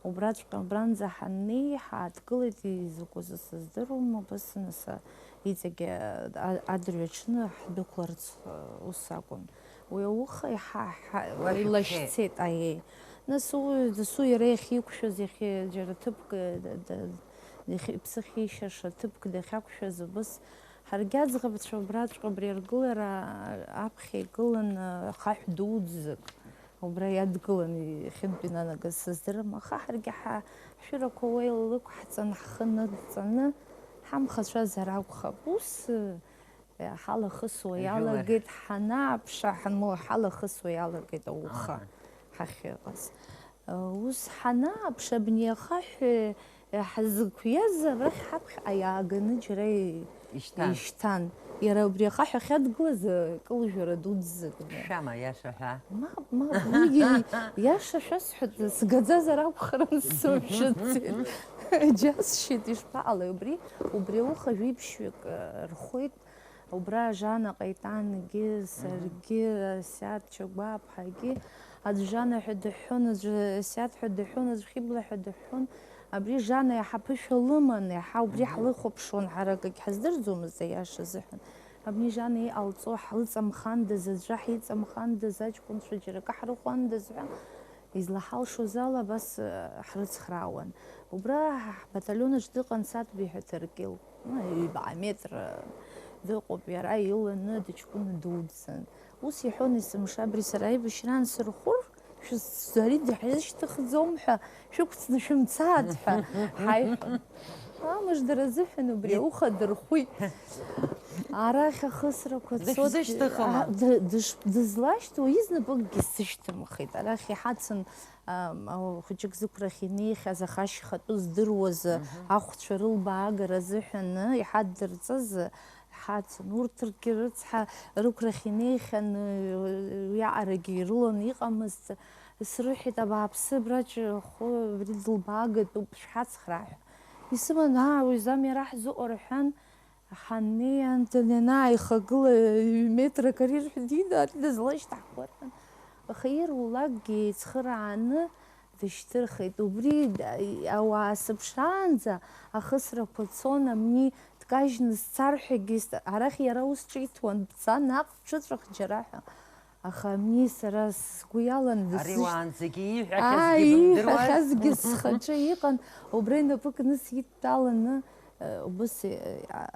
Убраҵәҟьа, убранӡа ҳаннеи, ҳааҭгылеит, изакәызы сыздыруам, убас нас, а, иҵегь, а, адырҩаҽны ҳдәықәларц, а, ус акәын. Уи ауха иҳа-, ҳа-, Уахь илашьцеит, аиеи. Нас уи дасу иара иахьиқәшәаз, иахьа џьара ҭыԥк, д-, д-, иахьа иԥсы ахьишьаша ҭыԥк дахьақәшәаз, убыс Ҳаргьы аӡӷабцәа убраҵәҟьа убри аргылара аԥхьа игылан, ахаҳә дуӡӡак, убра иадгылан, иахьынтә инанагаз сыздырам, аха ҳаргьы ҳа-, ҳшәырақәа уа илықәҳҵан, ҳхы ныдҵаны ҳамхацәазар акәхап. Ус, э, ҳалахысуа Ажәылар. Иалагеит, ҳанааԥша, ҳанмоу ҳалахысуа иалагеит ауха Ага. ҳахьыҟаз. Ус ҳанааԥш, абни ахаҳә, э, ҳзықәиаз абрахь ҳаԥхьаҟа иааганы џьара и-, Ишьҭан. Ишьҭан. Иара убри ахаҳә ахьадгылаз, э, кылжәара дуӡӡакны. Шәама, иаша ҳәа. Мап, мап, уигьы иаша шәасҳәоит, сгаӡазар акәхарын сымшәыцит. Џьасшьеит, ишԥаҟалеи убри? Убри ауха жәибжьҩык, э, рхәеит. Убра Жана Ҟаитангьы, саргьы, Асиаҭ Чагәаԥҳагьы, аӡә Жана ҳәа дыҳәҳәон, аӡә Асиаҭ ҳәа дыҳәҳәон, аӡә Хьыбла ҳәа дыҳәҳәон. Абри Жана иаҳа ԥышәа лыман, иаҳа убри ҳлыхәаԥшуан, ҳара акгьы ҳаздырӡомызт, аиаша азыҳәан. Абни Жана иҟалҵо ҳлыҵамхандаз, аӡәы ҳиҵамхандаз, аҷкәынцәа џьара акы ҳрыхәандаз ҳәа, излаҳалшоз ала абас, э, ҳрыцхраауан. Убра ҳбаталион аҿы дыҟан Саҭбеи ҳәа Ҭаркьыл. Ҩба метр дыҟоуп, иара иланы дыҷкәына дуӡӡан. Ус иҳәон есымша, абри сара аибашьра ансырхәыр, шәыз-, ари даҳзышьҭыхӡом ҳәа, шәықәҵны шәымцааит ҳәа ҳаиҳәон. Амыждара азыҳәан убри ауха дырхәит. Арахь ахысрақәа цоит. Дышәзышьҭыхыма? А, д-, дыш-, дызлашьҭоу изнапыкгьы сзышьҭымхит. Арахь иҳацын Ам, а, хәыҷык зықәрахь инеихьаз, аха ашьхатәы здыруаз, Мгм. ахәцәа рылбаагара азыҳәан иҳаддырҵаз ҳацын. Урҭ ргьы рыцҳа, рықәрахь инеихьан, уиаҟарагьы ирылан иҟамызт. Срыҳәеит, абааԥсы, абраҿ ахәы абри дылбаагатәуп, шәҳацхраа ҳәа. Исыман, аа, уи зам иара ҳзыҟоу рҳәан, Ҳаннеи, Антон ианааихагыла, ҩ-метрак арирҳәа дина, ари дызлашьҭаҳхуа рҳәан. Аха ирулакгьы еицхырааны дышьҭырхит. Убри ауаа сыԥшаанӡа ахысрақәа цон, амни дкажьны сцар ҳәагьы ст-, арахь иара ус ҿиҭуан, бца наҟ бҽыҵәах џьара ҳәа. Аха амни сара сгәы иалан Ари дысышьҭ-, уаанӡагьы ииҳәахьазгьы Аа, бымдыруаз? Ииҳәахьазгьы схаҿы иҟан, убра инапы кны сидтәаланы, э, убыс, э, а,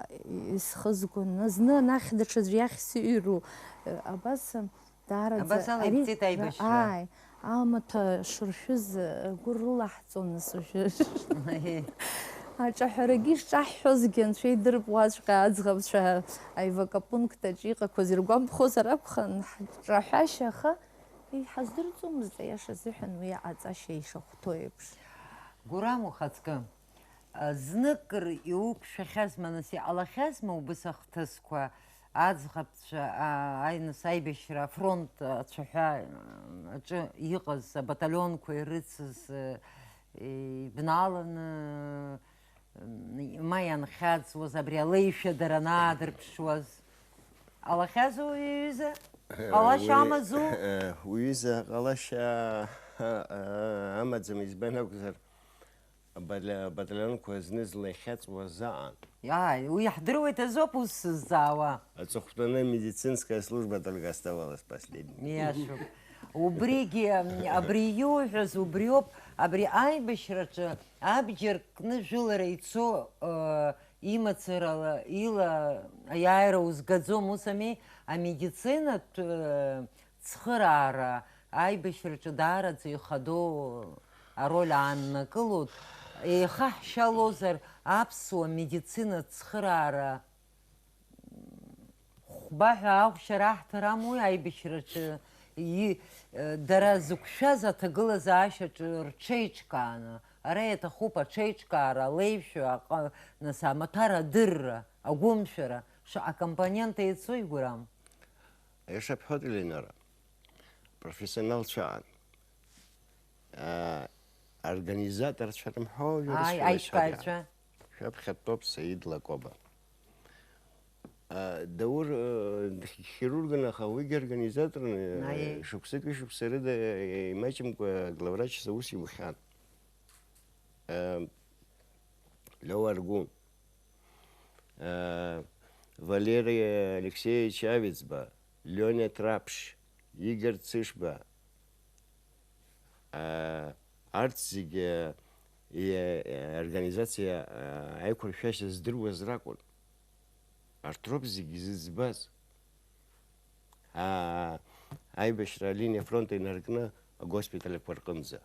исхызгон. Зны анахь даҽаӡә иахь сыҩру, э, абас, э, даараӡа Абас ала ари-, иԥҵит аибашьра. Ааи, амаҭәа шыршәыз, э, ргәы рылаҳҵон нас уажәы. Аҳе. Аҿаҳәарагьы ишҿаҳҳәозгьы анцәа идырп, уаҵәҟьа аӡӷабцәа аивакапункт аҿы иҟақәаз иргәамԥхозар акәхон, ҳҿаҳәашьа, аха иҳаздырӡомызт, аиаша азыҳәан, уи аҟаҵашьа ишахәҭоу еиԥш. Гурам, ухаҵкы, зныкыр иуқәшәахьазма, нас иҟалахьазма убыс ахҭысқәа, аӡӷабцәа, а, аиныс аибашьра афронт ацәаҳәа, а, аҿы иҟаз абаталионқәа ирыцыз, э, ибналаны, м, ма ианхьаҵуаз, абри алеишәа дара анаадырԥшуаз. Ҟалахьазу, уҩыза? Э, Ҟалашьа уи, амазу? Э, уҩыза, ҟалашьа, э, амаӡам, избан акәзар, абаталиа-, абаталионқәа зны-зынла иахьаҵуаз аан. Иааи, уи иаҳдыруеит азоуп ус сызҵаауа. Аҵыхәтәаны медицинская служба только оставалась последней. Иашоуп. Убригьы, м, абри иуҳәаз убриоуп, абри аибашьраҿы абџьар кны жәылара ицо, э, имацарала ила аиааира узгаӡом, ус ами, амедицинатә, э, цхыраара аибашьраҿы даараӡа ихадоу ароль ааннакылоит. Еихаҳшьалозар аԥсуа медицинатә цхыраара хәба ҳәа аҟәшьа раҳҭар амуи аибашьраҿы и-, дара зықәшәаз аҭагылазаашьаҿы рҽеиҿкааны, Ара иаҭахуп аҽеиҿкаара, алеишәа, аҟ-, нас, амаҭәар адырра, агәымшәара, шаҟа компонент еицу, игәырам. Аиаша бҳәоит, Ленара, профессионалцәа аан. Аа, организаторцәа рымҳәо, Ааи, аишьқәа аишьқәа рацәа. Шәаԥхьатәоуп Саид Лакоба. А, Даур, э, хирургын, аха уигьы организаторны, э, Аиеи. Шықәсыки шықәса рыда, э, имаҷымкәа главврачс аус иухьан. Э, Леуа Аргәын, э, Валери Алексеевич Авицба, Лиониа Ҭраԥшь, Игор Цышба, э, арҭ зегьы, э, организациа, э, аиқәыршәашьа здыруаз ракәын. Арҭ роуп зегьы зыӡбаз. Аа, аибашьра алиниа афронт инаркны агоспитальқәа рҟынӡа.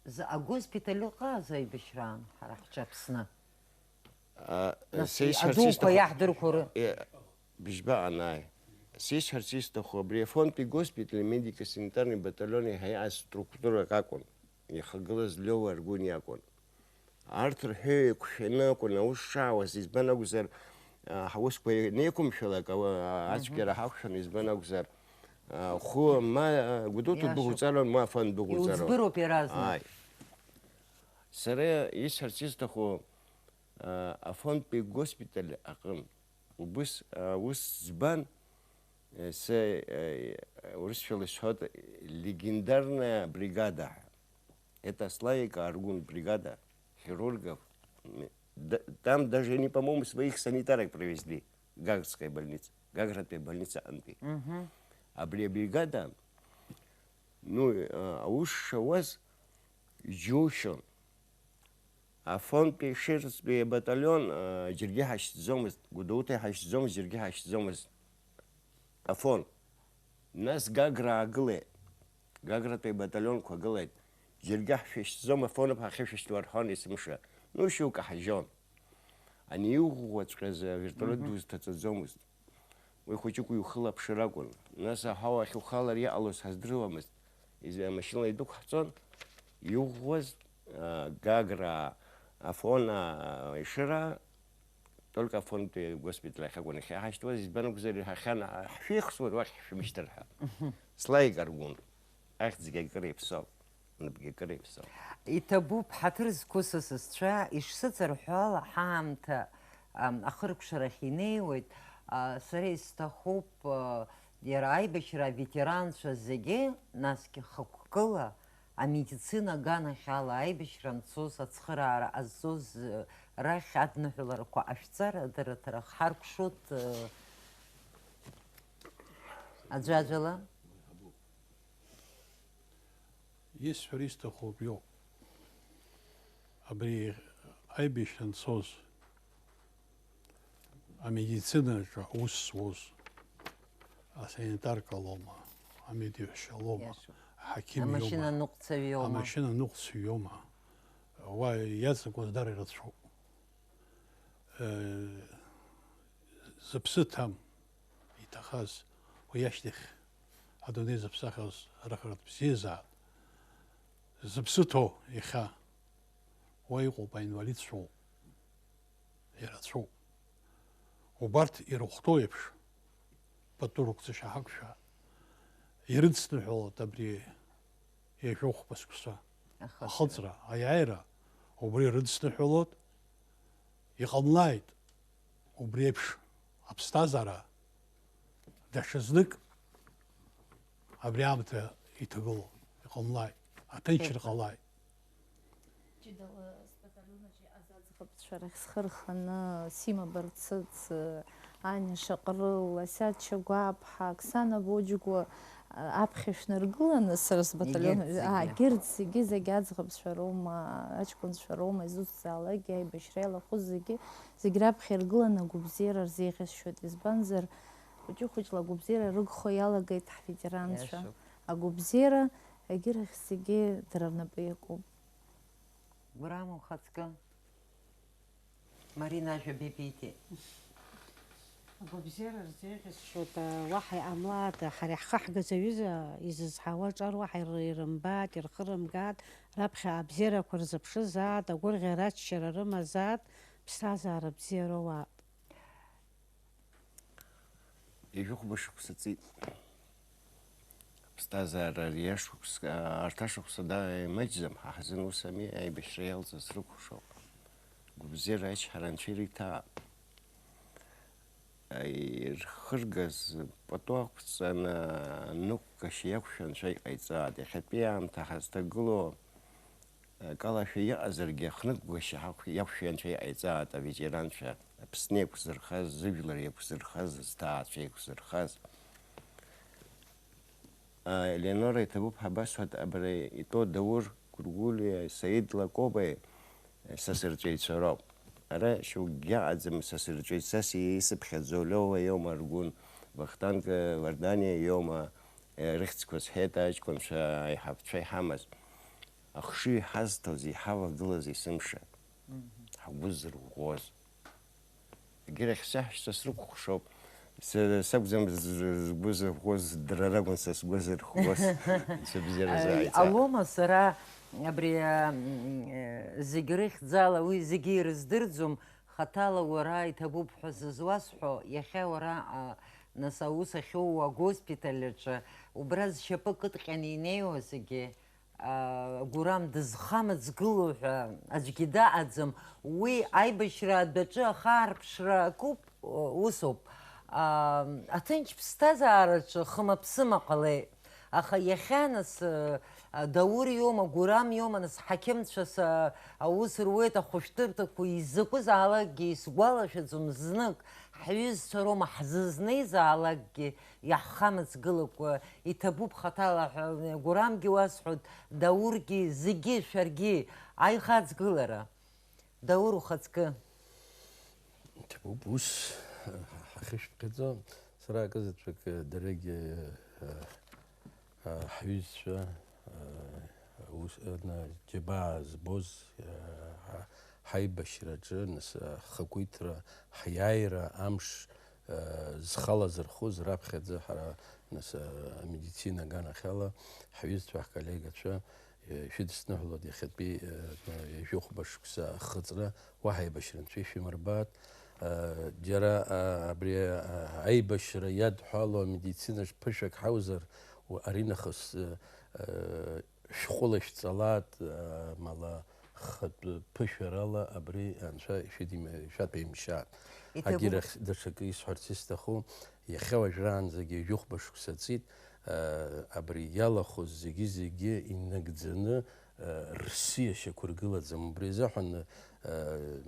Заҟа агоспиталь ыҟаз аибашьраан ҳара ҳҿы Аԥсны? А, Нас сеишьарц адуқәа исҭаху-, иаҳдырқәо ры- Е, быжьба анааи. Сеишьарц исҭаху, абри афронтәи госпитали медико-санитарный баталион еиҳа иааз структурак акәын. Ихагылаз Леуа Аргәын иакәын. Арҭ рҳәеи еиқәшәаны акәын аус шаауаз, избан акәзар, а, ҳаусқәа неиқәымшәалак, ауа, а, Мгм. ацәгьара ҳақәшәон, избан акәзар, а, хәы, ма, а, Гәдоуҭа Иашоуп. Дәыӷәҵарон, ма Афон дәыӷәҵарон. Иуӡбыроуп иаразнак. Ааи. Сара исҳәарц исҭаху, а, Афонтәи госпиталь аҟын убыс, а, аус збан, э, са, э, урысшәала исҳәоит, легендарная бригада ҳәа. Это Славика Аргун бригада хирургов. М, д-, там даже они, по-моему, своих санитарок привезли. Гагрская больница. Гагратәи абольница аҟынтәи. Мгм. Абри абригада, ну, э, аус шауаз џьушьон. Афонтәи Шерстәи абаталион, э, џьаргьы ҳашьҭӡомызт, Гәдоуҭа иҳашьҭӡомызт, џьаргьы ҳашьҭӡомызт. Афон. Нас Гагра аагылеит. Гагратәи абаталионқәа гылеит. Џьаргьы ҳшәышьҭӡом, Афон ҳахьышәышьҭуа рҳәон есымша. Ну, шьоукы ҳажьон. Ани иӷәӷәаҵәҟьаз авертолиот Мгм. дузҭаҵаӡомызт. Уи хәыҷык уи ухылаԥшыр акәын. Нас аҳауа ахьухалар иҟалоз ҳаздыруамызт. Из-, амашьынала идәықәҳҵон, иӷәӷәаз, а, Гагра, Афон, а, Ешыра, только Афонтәи агоспиталь ахь акәын иахьаҳашьҭуаз, избан акәзар, иҳахьан, а, ҳшәихсуеит уахь шәмышьҭыр ҳәа. Слаик Аргәын, ахьӡгьы акыр иаԥсоуп. Напгьы акыр иаԥсоуп. Иҭабуп, ҳаҭыр зқәу са сасцәа, ишсыцырҳәо ала, ҳаамҭа, ам, ахыркәшарахь инеиуеит. А, сара исҭахуп, а, иара аибашьра аветеранцәа зегьы, насгьы хықәкыла, амедицина аганахь ала аибашьра анцоз, ацхыраара ҟазҵоз, э, рахь адныҳәаларақәа ҟашәҵар, адырраҭара хҳаркәшоит, э, аӡәаӡәала. Исҳәар исҭаху убриоуп. Абри аибашьра анцоз, амедицинаҿы аус зуаз, асанитарка лоума, амедеҳәшьа лоума, Иашоуп. Аҳақьым Амашьына иоума, аныҟәцаҩ иоума. Амашьына аныҟәцаҩ иоума, уа иаҵанакуаз дара ирацәоуп. Э, зыԥсы ҭам, иҭахаз, уи ашьҭахь адунеи зыԥсахьаз рыхратә бзиазаап. Зыԥсы ҭоу иахьа уа иҟоуп, аинвалидцәоуп, ирацәоуп. Убарҭ ирыхәҭоу еиԥш, пату рықәҵашьа ҳақәшәа, ирыдсныҳәалоит абри ҩажәа хәба шықәса. Ахысра. Ахыҵра, аиааира, убри рыдсныҳәалоит, иҟамлааит, убри еиԥш аԥсҭазаара даҽазнык абри аамҭа иҭагылоу, иҟамлааит, аҭынчра Еиҳа. Ҟалааит. Ҷыдала сбаталион аҿы иҟаз аӡӷабцәа рахь схы рханы, Сима Барцыц, Аниа Шаҟрыл, Асиаҭ Шьагәаԥҳа, Оксана Боџьгәа, аԥхьа шәнаргыланы, сара сбаталион, Егьырҭ зегьы. А, егьырҭ зегьы, зегьы аӡӷабцәа роума, аҷкәынцәа роума, изусҭзаалакгьы, аибашьра иалахәыз зегьы, зегь раԥхьа иргыланы агәабзиара рзеиӷьасшьоит, избанзар, хәыҷы-хәыҷла агәабзиара рыгхо иалагеит ҳветеранцәа. Иашоуп. Агәабзиара, егьырахь зегьы дара рнапы иакуп. Гәрам ухаҵкы. Марина ажәа беибиҭеит. Агәабзиара рзеиӷьасшьоит, уаҳа иҟамлааит, ҳара иаҳхаҳгаз аҩыза изызҳауа аҿар уаҳа ирымбааит, ирхырымгааит, раԥхьа абзиарақәа рзыԥшызааит, агәырӷьара аччара рымазааит, ԥсҭазаара бзиа роуааит. Ижәыхәба шықәса ҵит. Аԥсҭазаара ари ашықәс, арҭ ашықәса даара имаҷӡам, ҳаҳзын ус ами, аибашьра иалҵыз рыкәхшоуп. Гәыбзиара ачҳара анцәа ириҭаап. Ирхыргаз пату ақәҵаны аныҟәгашьа иақәшәо анцәа иҟаиҵааит. Иахьатәи аамҭа ҳазҭагылоу акалашәа иҟазаргьы, ахныҟәгашьа ҳақә-, иақәшәо анцәа иҟаиҵааит аветеранцәа, Аԥсны иақәзырхаз, зыжәлар иақәзырхаз, зҭаацәа иақәзырхаз. Елеонора иҭабуп ҳәа басҳәоит, абра итәоу Даур Гәыргәлиа, Саид Лакобеи са сырҵәеицәа роуп. Ара шьоукгьы аӡым, са сырҵәеит, са исыԥхьаӡоу Леуа иоума, Аргәын, Вахтанг Варданиа иоума, рыхьӡқәа сҳәеит аҷкәынцәа аиҳабцәа иҳамаз. Ахшыҩ ҳазҭоз, иҳавагылаз есымша, ҳгәы зырӷәӷәоз. Егьырахь саҳәшьцәа срыкәхшоуп. Са сакәӡам з-, з-, згәы зырӷәӷәоз, дара ракәын са сгәы зырӷәӷәоз. Сыбзиаразы Ай, ааиҵа. Алома сара абри, а, м, э, зегь рыхьӡала уи зегьы ирыздырӡом, хаҭала уара иҭабуп ҳәа зызуасҳәо, иахьа уара, а, нас аус ахьоуа агоспиталь аҿы, убра зшьапы кыдҟьаны инеиуа зегьы, аа, Гурам дызхамыҵгыло ҳәа аӡәгьы даҟаӡам. Уи аибашьра адәаҿы ахаарԥшра акуп, усоуп. Аа, аҭынч ԥсҭазаараҿы хыма-ԥсыма ҟалеит. Аха иахьа нас, а, Даур иоума, Гурам иоума, нас ҳақьымцәа са-, аус руеит, ахәышәтәырҭақәа изакәызаалакгьы исгәалашәаӡом знык, ҳҩызцәа роума ҳзызнеизаалакгьы иаҳхамыҵгылакәа, иҭабуп хаҭала ҳәа, Гурамгьы уасҳәоит, Даургьы, зегьы, шәаргьы, аихаҵгылара. Даур ухаҵкы. Иҭабуп, ус ҳахьышәԥхьаӡо, сара акызаҵәык дарагьы, а, а, ҳҩызцәа, а, ус, ана, џьабаа збоз, а, ҳа-, ҳаибашьраҿы, нас, ахақәиҭра, ҳиааира амш, а, зхалазырхәыз раԥхьаӡа ҳара, нас, а, амедицина аганахьала ҳҩызцәа, ҳколлегацәа, Ишәыдысныҳәалоит иахьатәи, э, жәохәба шықәса ахыҵра, уаҳа аибашьра анцәа ишәимырбааит. Э, џьара, а, абри, а, аибашьра иадҳәало амедицина ԥышәак ҳаузар, у-, аринахыс, э, э, шәҟәыла шәҵалааит, э, мала хатә ԥышәарала абри анцәа ишәыдим-, ишәаҭәеимшьааит. Иҭабуп. Агьырахь даҽакы исҳәарц исҭаху, иахьа уажәраанӡагьы жәохәба шықәса ҵит, э, абри иалахәыз зегьы-зегьы инагӡаны, э, рсиа шьақәыргылаӡам. Убри азыҳәан, э,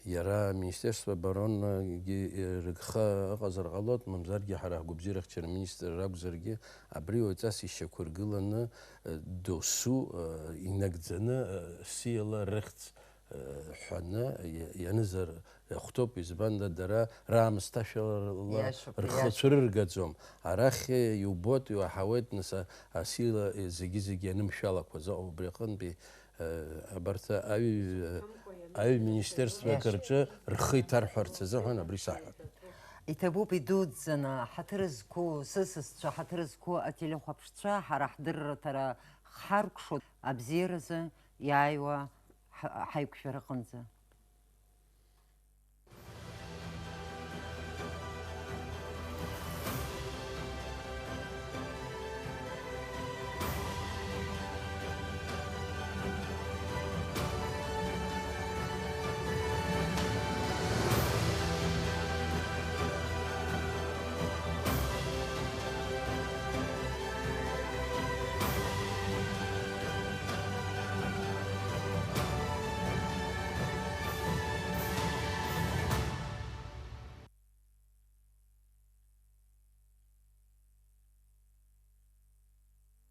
иара Министерство обороны-гьы, э, рыгха ыҟазар ҟалоит, мамзаргьы ҳара ҳгәабзиарахьчара министр ракәзаргьы, абри уаҩҵас ишьақәыргыланы, э, досу, э, инагӡаны, э, сиала рыхьӡ, э, ҳәаны иа-, ианызар ахәҭоуп, избанда дара раамысҭашәала Иашоуп, рхы иашоуп. Цәырыргаӡом. Арахь иубоит, иуаҳауеит, нас, а-, асила, э, зегьы-зегьы ианымшәалақәаз. Убри аҟынтәи, э, абарҭ аҩ-, аҩ-министерствак Иашоуп. Рҿы рхы иҭарҳәарц азыҳәан абри саҳәон. Иҭабуп идуӡӡаны, ҳаҭыр зқәу, сысасцәа, ҳаҭыр зқәу ателехәаԥшцәа, ҳара ҳдырраҭара ҳаркәшоит абзиаразы иааиуа ҳ-, ҳаиқәшәараҟынӡа.